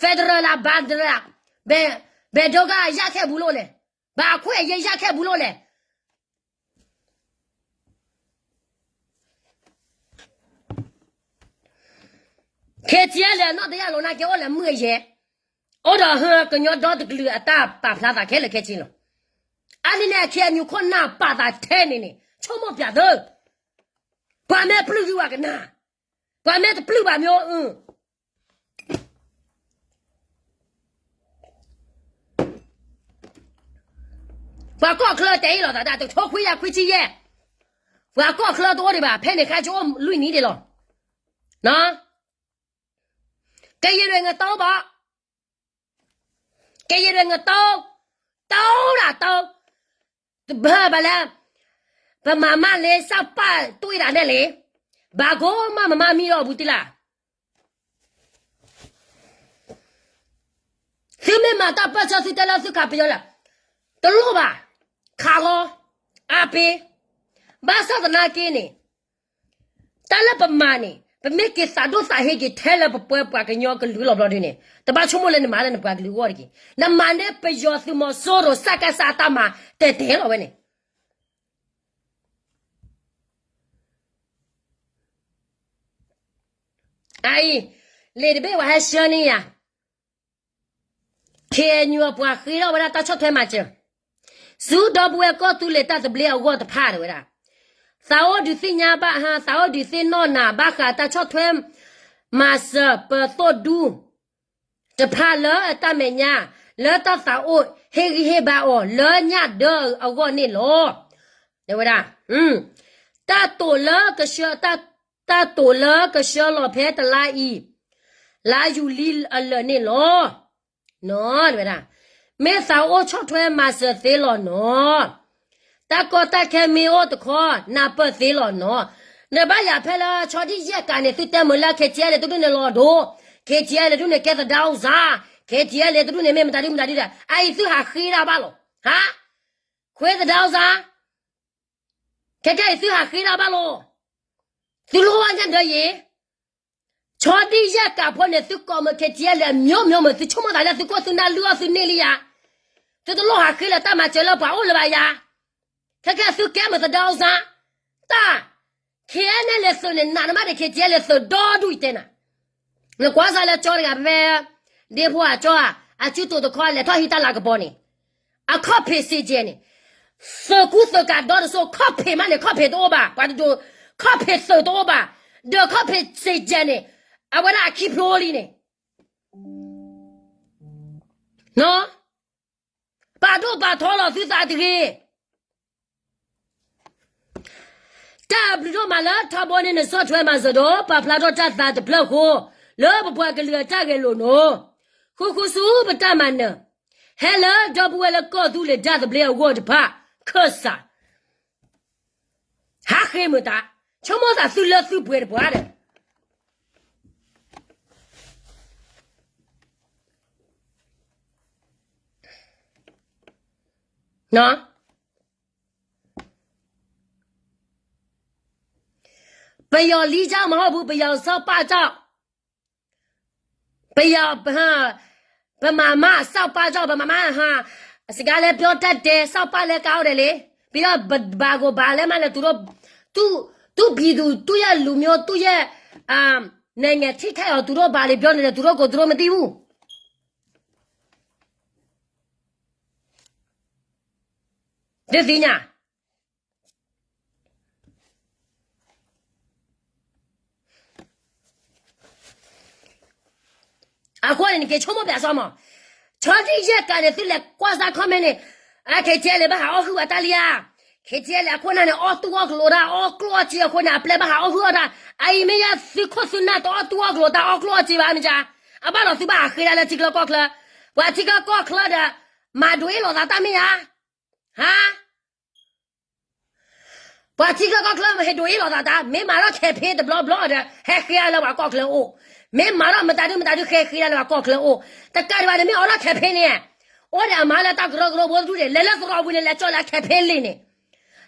federal လား ဘာ federal ဘယ် ဘယ်ဒုက္ခရခဲ့ဘူးလို့လဲ ဘာအခွင့်အရေးရခဲ့ဘူးလို့လဲ KTLA အနီၢ်တယၢ်လီၤနာ်က့ အိၣ်လၢမုၢ်အယဲၢ်, အိၣ်ဒီးဟၢကညီဒီတကလုာ်အတၢ်ပာ်ဖျါသးခဲလၢာ်ခဲဆ့လီၤ. အါန့ၢ်န့ၣ် KNU ခိၣ်နၢ်ပာ်သးထဲန့ၣ်န့ၣ် ဆိကမိၣ်ပၠးသု, ပှၤမ့ၢ်ပျုၢ်ဂံၢ်ဝဲကနၣ်, ပှၤမ့ၢ်တပျုၢ်ဘၣ်မ့ၢ်အၢ အ ပှၤကီၢ်ချၢတဲအ့ၣ်လိာ်သးတၢ် တကထိခွံကယၤခွံဆံယဲၢ်, ပှၤကီၢ်ချၢတအိၣ်ဒံးဘၣ် ဖဲန့ၣ်ဃါကအိၣ်လွံၢ်နံၣ်ဒံးလီၤ. ကယံၤဒွဲၣ်ငတီဘီ, ကယံၤဒွဲၣ်ငတီ, တီဒၣ်တီ, တဘၢဘၣ်လၢ ပမၤမၢ်လၢစၢ်ပၢ်တူၢ်ဒၣ်နဲၣ်လံ, ဘၣ်ကိးမးမမၢ်မံဒီးအပူၤတံၢ်လၢ် သုမ့ၢ်မၤတၢ်ပၢၢ်ဆၢသုတဲလၢသုကးပယီၤလၢ တလိၣ်ဘၣ်, ခးလီၤ, အါပ့ၤ, ဘၣ်ဆၣ်သနာ်က့န့ၣ် တၢ်လၢပမၤန့ၣ် ပမ့ၢ်က့ၤသးဒိၣ်သးဟ့က့ၤထဲလၢပပှၤကညီကလုာ်လီၤဘျီဒုန့ၣ် တဘၣ်ဆိကမိၣ်လၢနမၤလၢနပှၤကလုာ်အဂီၢ်တက့ၢ်. နမၤန့ၢ်ပယီၤသုးမီၤစိရိၤစကစအတၢ်မၤတဲာ်တဲာ်လီၤဝဲန့ၣ် အအံၤ, လံာ်တဘ့ၣ်ဝဲဟဲဆှၢန့ၢ်ယၤ, ခ့ၣ်အဲၣ်ယူၣ် အပှၤဃ့ထီၣ်ဝဲဒၣ်တၢ်ဆီၣ်ထွဲမၤစၢၤ, ဆူဒီပုၢ်ဝဲၢ်ကီၢ်သူလ့ၤတၢ်သဘျ့အဂီၢ်တဖၣ်တဲဝဲဒၣ်, သးအိၣ်ဒုးသ့ၣ်ညါဘၣ်ဟါ သးအိၣ်ဒုးသ့ၣ်နီၣ်နၤဘၣ်ဃးတၢ်ဆီၣ်ထွဲမၤစၢၤပသိၣ်ဒူ တဖၣ်လၢအတၢ်မဲာ်ညါ လၢတၢ်သးအိၣ်ဟ့ၣ်ဂံၢ်ဟ့ၣ်ဘါအီၤလၢညၣ်ဒၢအဂီၢ်န့ၣ်လီၤ. တဲဝဲဒၣ်, တၢ်တိာ်လၢကဆှၢ, တၢ်တိာ်လၢကဆှၢလီၤဖဲတလါအံၤ, လါယူၤလံအလၢာ်န့ၣ်လီၤ. နီၢ်, တဲဝဲဒၣ်, မ့ၢ်သးအိၣ်ဆီၣ်ထွဲမၤစၢၤသ့လီၤနီၢ်. တၢ်ကီတၢ်ခဲမ့ၢ်အိၣ်တခီ နၢ်ပၢၢ်သ့လီၤနီၢ်. နဘၣ်ယၤဖဲလၢဆီဒံၣ်ယဲၢ်ကးန့ၣ် သုတဲမုာ်လၢ ခ့ၣ်ထံးအဲၣ်လဲၣ် တဒူၣ်န့ၣ်လီၤဒိ, ခ့ၣ်ထံးအဲၣ်လဲၣ် တဒူၣ်န့ၣ်ကဲသဒါအီၣ်စၢ်, ခ့ၣ်ထံးအဲၣ်လဲၣ် တဒူၣ်န့ၣ်မ့ၢ်မတၤဒုမတၤဒုဒီး အအံၤသုဟးဃ့ဒၣ်ဘၣ်လီၤ. ဟါ, ခွဲသဒါအီၣ်စၢ်, ခဲကဲအံၤသုဟးဃ့ဒၣ်ဘၣ်လီၤ. သုလိၣ်ဘၣ်ညၣ်ဒၢယံၤ ဆီဒံၣ်ယဲၢ်ကးဖိန့ၣ် သုကိးမုာ် ခ့ၣ်ထံးအဲၣ်လဲၣ် အမျိုးမျိုးမုာ် သုဆိကမိၣ်သးလၢသုကအိၣ်သုနၢ်လုၢ်အီၣ်သုန့ၢ်လံယၤ, သုတလိၣ်ဟးဃ့လၢတၢ်မၤစၢၤလၢပှၤအိၣ်လၢၤဘၣ်ယၤ, ခဲကဲသုကဲမုာ်သဒါအီၣ်စၢ်, တၢ်, ခ့ၣ်ထံးအဲၣ်လဲၣ်သုးန့ၣ် နးနမးန့ၣ် ခ့ၣ်ထံးအဲၣ်လဲၣ်သုးဒီဒူၣ်ယတဲနၤ, နကွၢ်စၢ်လၢကၠီတဂၤဖဲ ဒ့ဖိအကၠီဧါ အစုတိာ်တခီလဲၤထီၣ်ဟံးတၢ်လၤကပီၤန့ၣ် အခီၣ်ဖံးစ့ၢ်ကီးန့ၣ်, သုးကူသုးကၤဒီတစိၢ် ခီၣ်ဖံးမးန့ၣ် ခီၣ်ဖံးတအိၣ်ဘၣ် ပှၤတဒိး, ခီၣ်ဖံးသုးတအိၣ်ဘၣ်, ဒီးခီၣ်ဖံးစ့ၢ်ကီးန့ၣ်, အဝဲဒၣ်အခံဖျိလံန့ၣ်, ပာ်ဒိၣ်ပာ်ထီလီၤသုသးတဂ့ၤ. တၢ်ဘျုးဒိၣ်မးလၢထီဘိန့ၣ် နဆီၣ်ထွဲမၤစၢၤဒီး ပာ်ဖျါထီၣ်တၢ်သးတဖျၢၣ်ဃိ လၢပပှၤကလုာ်အတၢ်ဂဲၤလိာ်နီၤ, ဃူဃူဆူပတၢ်မၤနၢၤ, ဟဲလၢဒီပုၢ်ဝဲၢ်လၢကီၢ်သူလ့ၤတၢ်သဘျ့အဂီၢ်တဖၣ်, ခၢၣ်စး ဟးဃ့မုာ်သး, ဆိကမိၣ်သးသုလၢသုပှဲၤတပှၤဒီး ပယီၤလံကၠီမဟီၣ်ဘူး ပယီၤစီၤပၢ်ကၠီ, ပယီၤ, ပမၤမးစီၤပၢ်ကၠီ ပမၤမးဟါ, စကၤလဲၤပျီတၢ်တဲ စီၤပၢ်လဲၤကါအိၣ်ဒဲးလံ, ပယီၤဘၣ်ဂိၢ်ဘၣ်လဲၤမးလဲၤ တူၢ်, တူၢ်ပံၤသူၣ် တူၢ်ယဲၢ်လူၤမျိုး တူၢ်ယဲၢ်, နဲၣ်ငဲၤထံၣ်ခဲအီၤ တူၢ်ရိၣ်ဘၣ်လံ ပျီန့ၣ်လဲၤ တူၢ်ရိၣ်ကိး တူၢ်ရိၣ်မသံၣ်ဘူး တသ့ၣ်ညါ, အဃိန့ၣ် နက့ၤဆိကမိၣ်ပျးစီမး, ဆီဒံၣ်ယဲၢ်ကးန့ၣ် သုလဲၤကွၢ်စၢ် comment န့ၣ်, အ ခ့ၣ်ထံးအဲၣ်လဲၣ် ဘၣ်ဟးအီၣ်ဟုၣ်အတၢ်လံဧါ, ခ့ၣ်ထံးအဲၣ်လဲၣ် အခိၣ်နၢ်န့ၣ် အီၣ်တူၢ်အီၣ်ကျိၤတၢ် အီၣ်ကျိၣ်အီၣ်စ့အဃိန့ၣ် အပျဲၢ်ဘၣ်ဟးအီၣ်ဟုၣ်အီၣ်တၢ်, အအံၤမ့ၢ်ယဲၢ်သုခိၣ်သုနၢ်တအီၣ်တူၢ်အီၣ်ကျိၤတၢ် အီၣ်ကျိၣ်အီၣ်စ့ဘၣ်မ့ၢ်ကါ, အဘၣ်ဒီးသုဘၣ်ဟးဃ့ဒၣ်လၢထံချၢကီၢ်ချၢ, ပှၤထံချၢကီၢ်ချၢဒီး မၤဒိးအ့ၣ်လိာ်သးတၢ်မ့ၢ်ဧါ, ဟါ ပှၤထံချၢကီၢ်ချၢမ့ၢ်ဟဲဒိးအ့ၣ်လိာ်သးတၢ် မ့ၢ်မၤထီၣ် campaign တဘျီဘျီဒီး ဟဲဃ့ဒၣ်လၢပှၤကီၢ်ချၢအိၣ်, မ့ၢ်မၤထီၣ်မတၤဒုမတၤဒု ဟဲဃ့ဒၣ်လၢပှၤကီၢ်ချၢအိၣ်, တကးဒံးဘၣ်န့ၣ် မ့ၢ်အိးထီၣ် campaign န့ၣ်, အိၣ်ဒီးအမၤလၢတၢ်ကရၢကရိဖိတဒူၣ်န့ၣ် လဲၤလၢသရိာ်ပူၤန့ၣ် လဲၤကၠီလၢ campaign လံာ်န့ၣ်,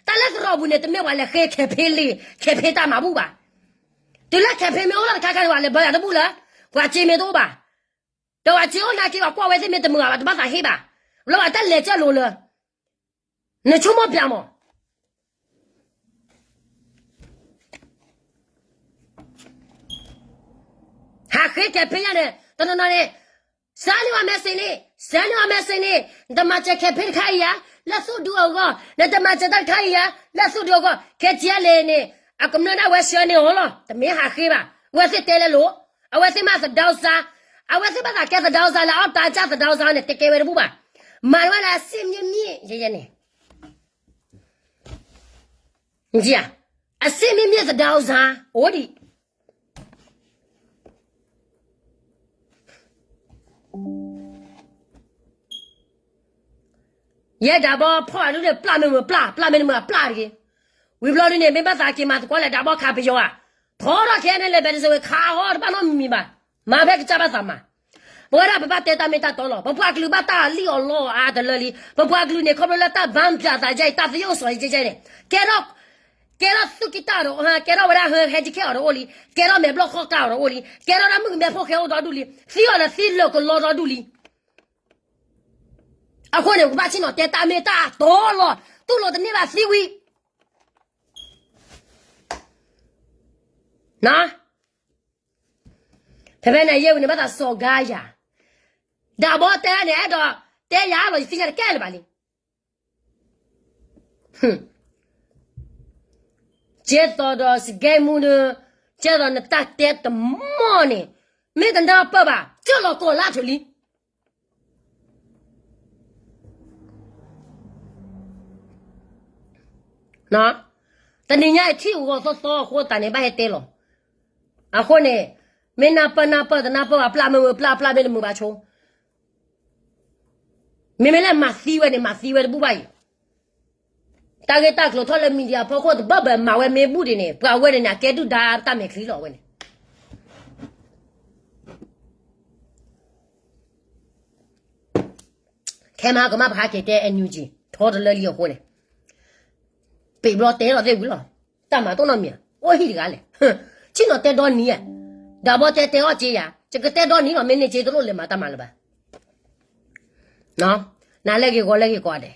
တၢ်လၢသရိာ်ပူၤန့ၣ် တမ့ၢ်ပှၤလဲၤဃ့ campaign လံာ် campaign တၢ်မၤဘူၣ်ဘၣ်, တုၤလၢ campaign မ့ၢ်အိၣ်လီၤတခါခါန့ၣ် ပှၤလဲၤဘၢယၤတဘူၣ်လၢ ပှၤစ့မ့ၢ်တအိၣ်ဘၣ် ဒီးပှၤစ့အိၣ်နာ်က့ ပှၤကွၢ်ဝဲသ့ၣ်မ့ၢ်တမုာ်ဘၣ် တဘၣ်သးဟ့ၣ်ဘၣ်, လၢပှၤတၢ်လဲၤကၢၢ်လိၤလၢ နဆိကမိၣ်ပျးမး, ဟးဃ့ campaign ယၤန့ၣ် တနီၤနီၤန့ၣ် စၢၤန့ၢ်ဝဲ message န့ၣ် စၢၤန့ၢ်ဝဲ message န့ၣ် နတမၤစၢၤ campaign တခါအံၤယၤ လၢသုးဒူအဂီၢ် နတမၤစၢၤတၢ်တခါအံၤယၤ လၢသုးဒူအဂီၢ် ခ့ၣ်ထံးအဲၣ်လဲၣ်န့ၣ် အကမျၢၢ်ဒၣ်ဝဲဆှၢန့ၢ်အီၤလီၤ တမ့ၢ်ဟးဃ့ဘၣ်, အဝဲသ့ၣ်တဲလၢလိၤ, အဝဲသ့ၣ်မ့ၢ်သဒါစၢ်, အဝဲသ့ၣ်ဘၣ်သးကဲသဒါစၢ်လၢအီၣ်တၢ်ကၢ်သဒါစၢ်န့ၣ် တကဲဝဲတဘူၣ်ဘၣ်, မၤဝဲလၢစ့မ့ၢ်မ့ၢ်ယဲယဲန့ၣ် နက့ဧါ, အစ့မ့ၢ်မ့ၢ်သဒါအိၣ်စါ, အိၣ်ဒံး ယဲဒၣ်ဘီဖီၣ်အဒုန့ၣ် ပျၢ်မ့ၢ်မုာ်ပျၢ်, ပျၢ်မ့ၢ်တမုာ်အပျၢ်တဂ့ၤ. ဝံၤဘျီဒုန့ၣ် မ့ၢ်ဘၣ်သးက့ၤမၤသကိးလဲၣ် ဒၣ်ဘီခးပယီၤဧါ, ထီထီၣ်ခဲအံၤန့ၣ်လဲၤ ဘဲတစဝ့ၤ ခးဟီတဘၣ်နီတမံၤဘၣ်, မၤဖဲကစၢ်ဘၣ်သးမၤ. ပဝဲဒၣ်ပဘၣ်တဲတၢ်မ့ၢ်တၢ်တီလီၤ. ပပှၤကလုာ်ဘၣ်တၢ်လံၣ်အီၤလီအီၤအါတလၢလံ. ပပှၤကလုာ်န့ၣ် ခီဖျိလၢတၢ်ဘါပၠးသးယါအံၤ တၢ်သယိၣ်စီၤအံၤကဲကဲန့ၣ် ကဲထီၣ် ကဲထီၣ်သူၣ်ကံၢ်တၢ်ဒီး ကဲထီၣ်ဝဲဒၣ်ဟဲဟဲကဲအီၤဒီးအိၣ်လံ, ကဲထီၣ်မဲာ်ဘျီၣ်ခီၣ်ကၢ်အီၤဒီးအိၣ်လံ, ကဲထီၣ်ဒၣ်မုၣ်ကမဲဖိဃဲအိၣ်ဒီဒူၣ်လံ, သံအီၤဒီးသံလၢာ်ကလီဒီဒူၣ်လံ. အဃိန့ၣ် ပဘၣ်ဆ့ၣ်နီၤတဲတၢ်မ့ၢ်တၢ်တီလီၤ. တူၢ်လိာ်တန့ၢ်ဘၣ်သံဝံၤ ဖဲဖဲန့ၣ်ယဲဝံၤန့ၣ် ဘၣ်သးစီၤကါယၤ, ဒၣ်ဘီတဲန့ၣ် အဲၣ်ဒိးတဲယၤလီၤ ယသ့ၣ်ညါတကဲလၢၤဘၣ်လံ. ကဲသိးဒီးစကဲမူဒီး, ကဲသိးနတၢ်တဲတမီၢ်န့ၣ်, မ့ၢ်တနၢ်ပၢၢ်ဘၣ် ကၢၢ်လီၤကီၤလၢ်ထုးလံ. တနံၤညါအံၤထံၣ်ဂီၤသီသီအဃိသတးန့ၣ် ဘၣ်ဟဲတဲလီၤ. အဃိန့ၣ် မ့ၢ်နၢ်ပၢၢ်နၢ်ပၢၢ် တနၢ်ပၢၢ်ဘၣ် ပျၢ်မ့ၢ်မုာ်ပျၢ် ပျၢ်မ့ၢ်တမုာ်ဘၣ်ဆိ. မ့မ့ၢ်လၢမၤသံဝဲန့ၣ် မၤသံဝဲတဘူၣ်ဘၣ်အံၤ, တၢ်ဂ့ၢ်တၢ်ကျိၤထီၣ်လၢ media ဖီခိၣ်တဘၣ်ဘၣ်မၤဝဲမ့ၢ်ဘူၣ်ဒံးန့ၣ် ပှၤဝဲန့ၣ်န့ၣ် အကဲဒုၣ်ဒါတၢ်မဲာ်ချံလီၤဝဲန့ၣ်. ခဲမဟါကမၣ်ပဟးက့ၤတဲ NUG ထီတလၢလံအဃိန့ၣ်, ပ့ၤဘျီတဲလီၤသ့ၣ်ဝံၤလီၤ, တၢ်မၤတအိၣ်နီတမံၤဧါ, အိၣ်ဟံၣ်တဂၤလဲၣ်, ဆ့ၣ်နီၤတဲဒီနံၤဧါ, ဒၣ်ဘီတဲတဲအီၣ်က့ယၤ, ယကတဲဒီနံၤလီၤ မ့ၢ်န့ၢ်က့တလိၣ်လဲၤမၤတၢ်မၤလၢၤဘၣ်. နၤလဲၣ်ဂ့ၤဂီၤလဲၣ်ဂ့ၤကိးဂၤဒဲး,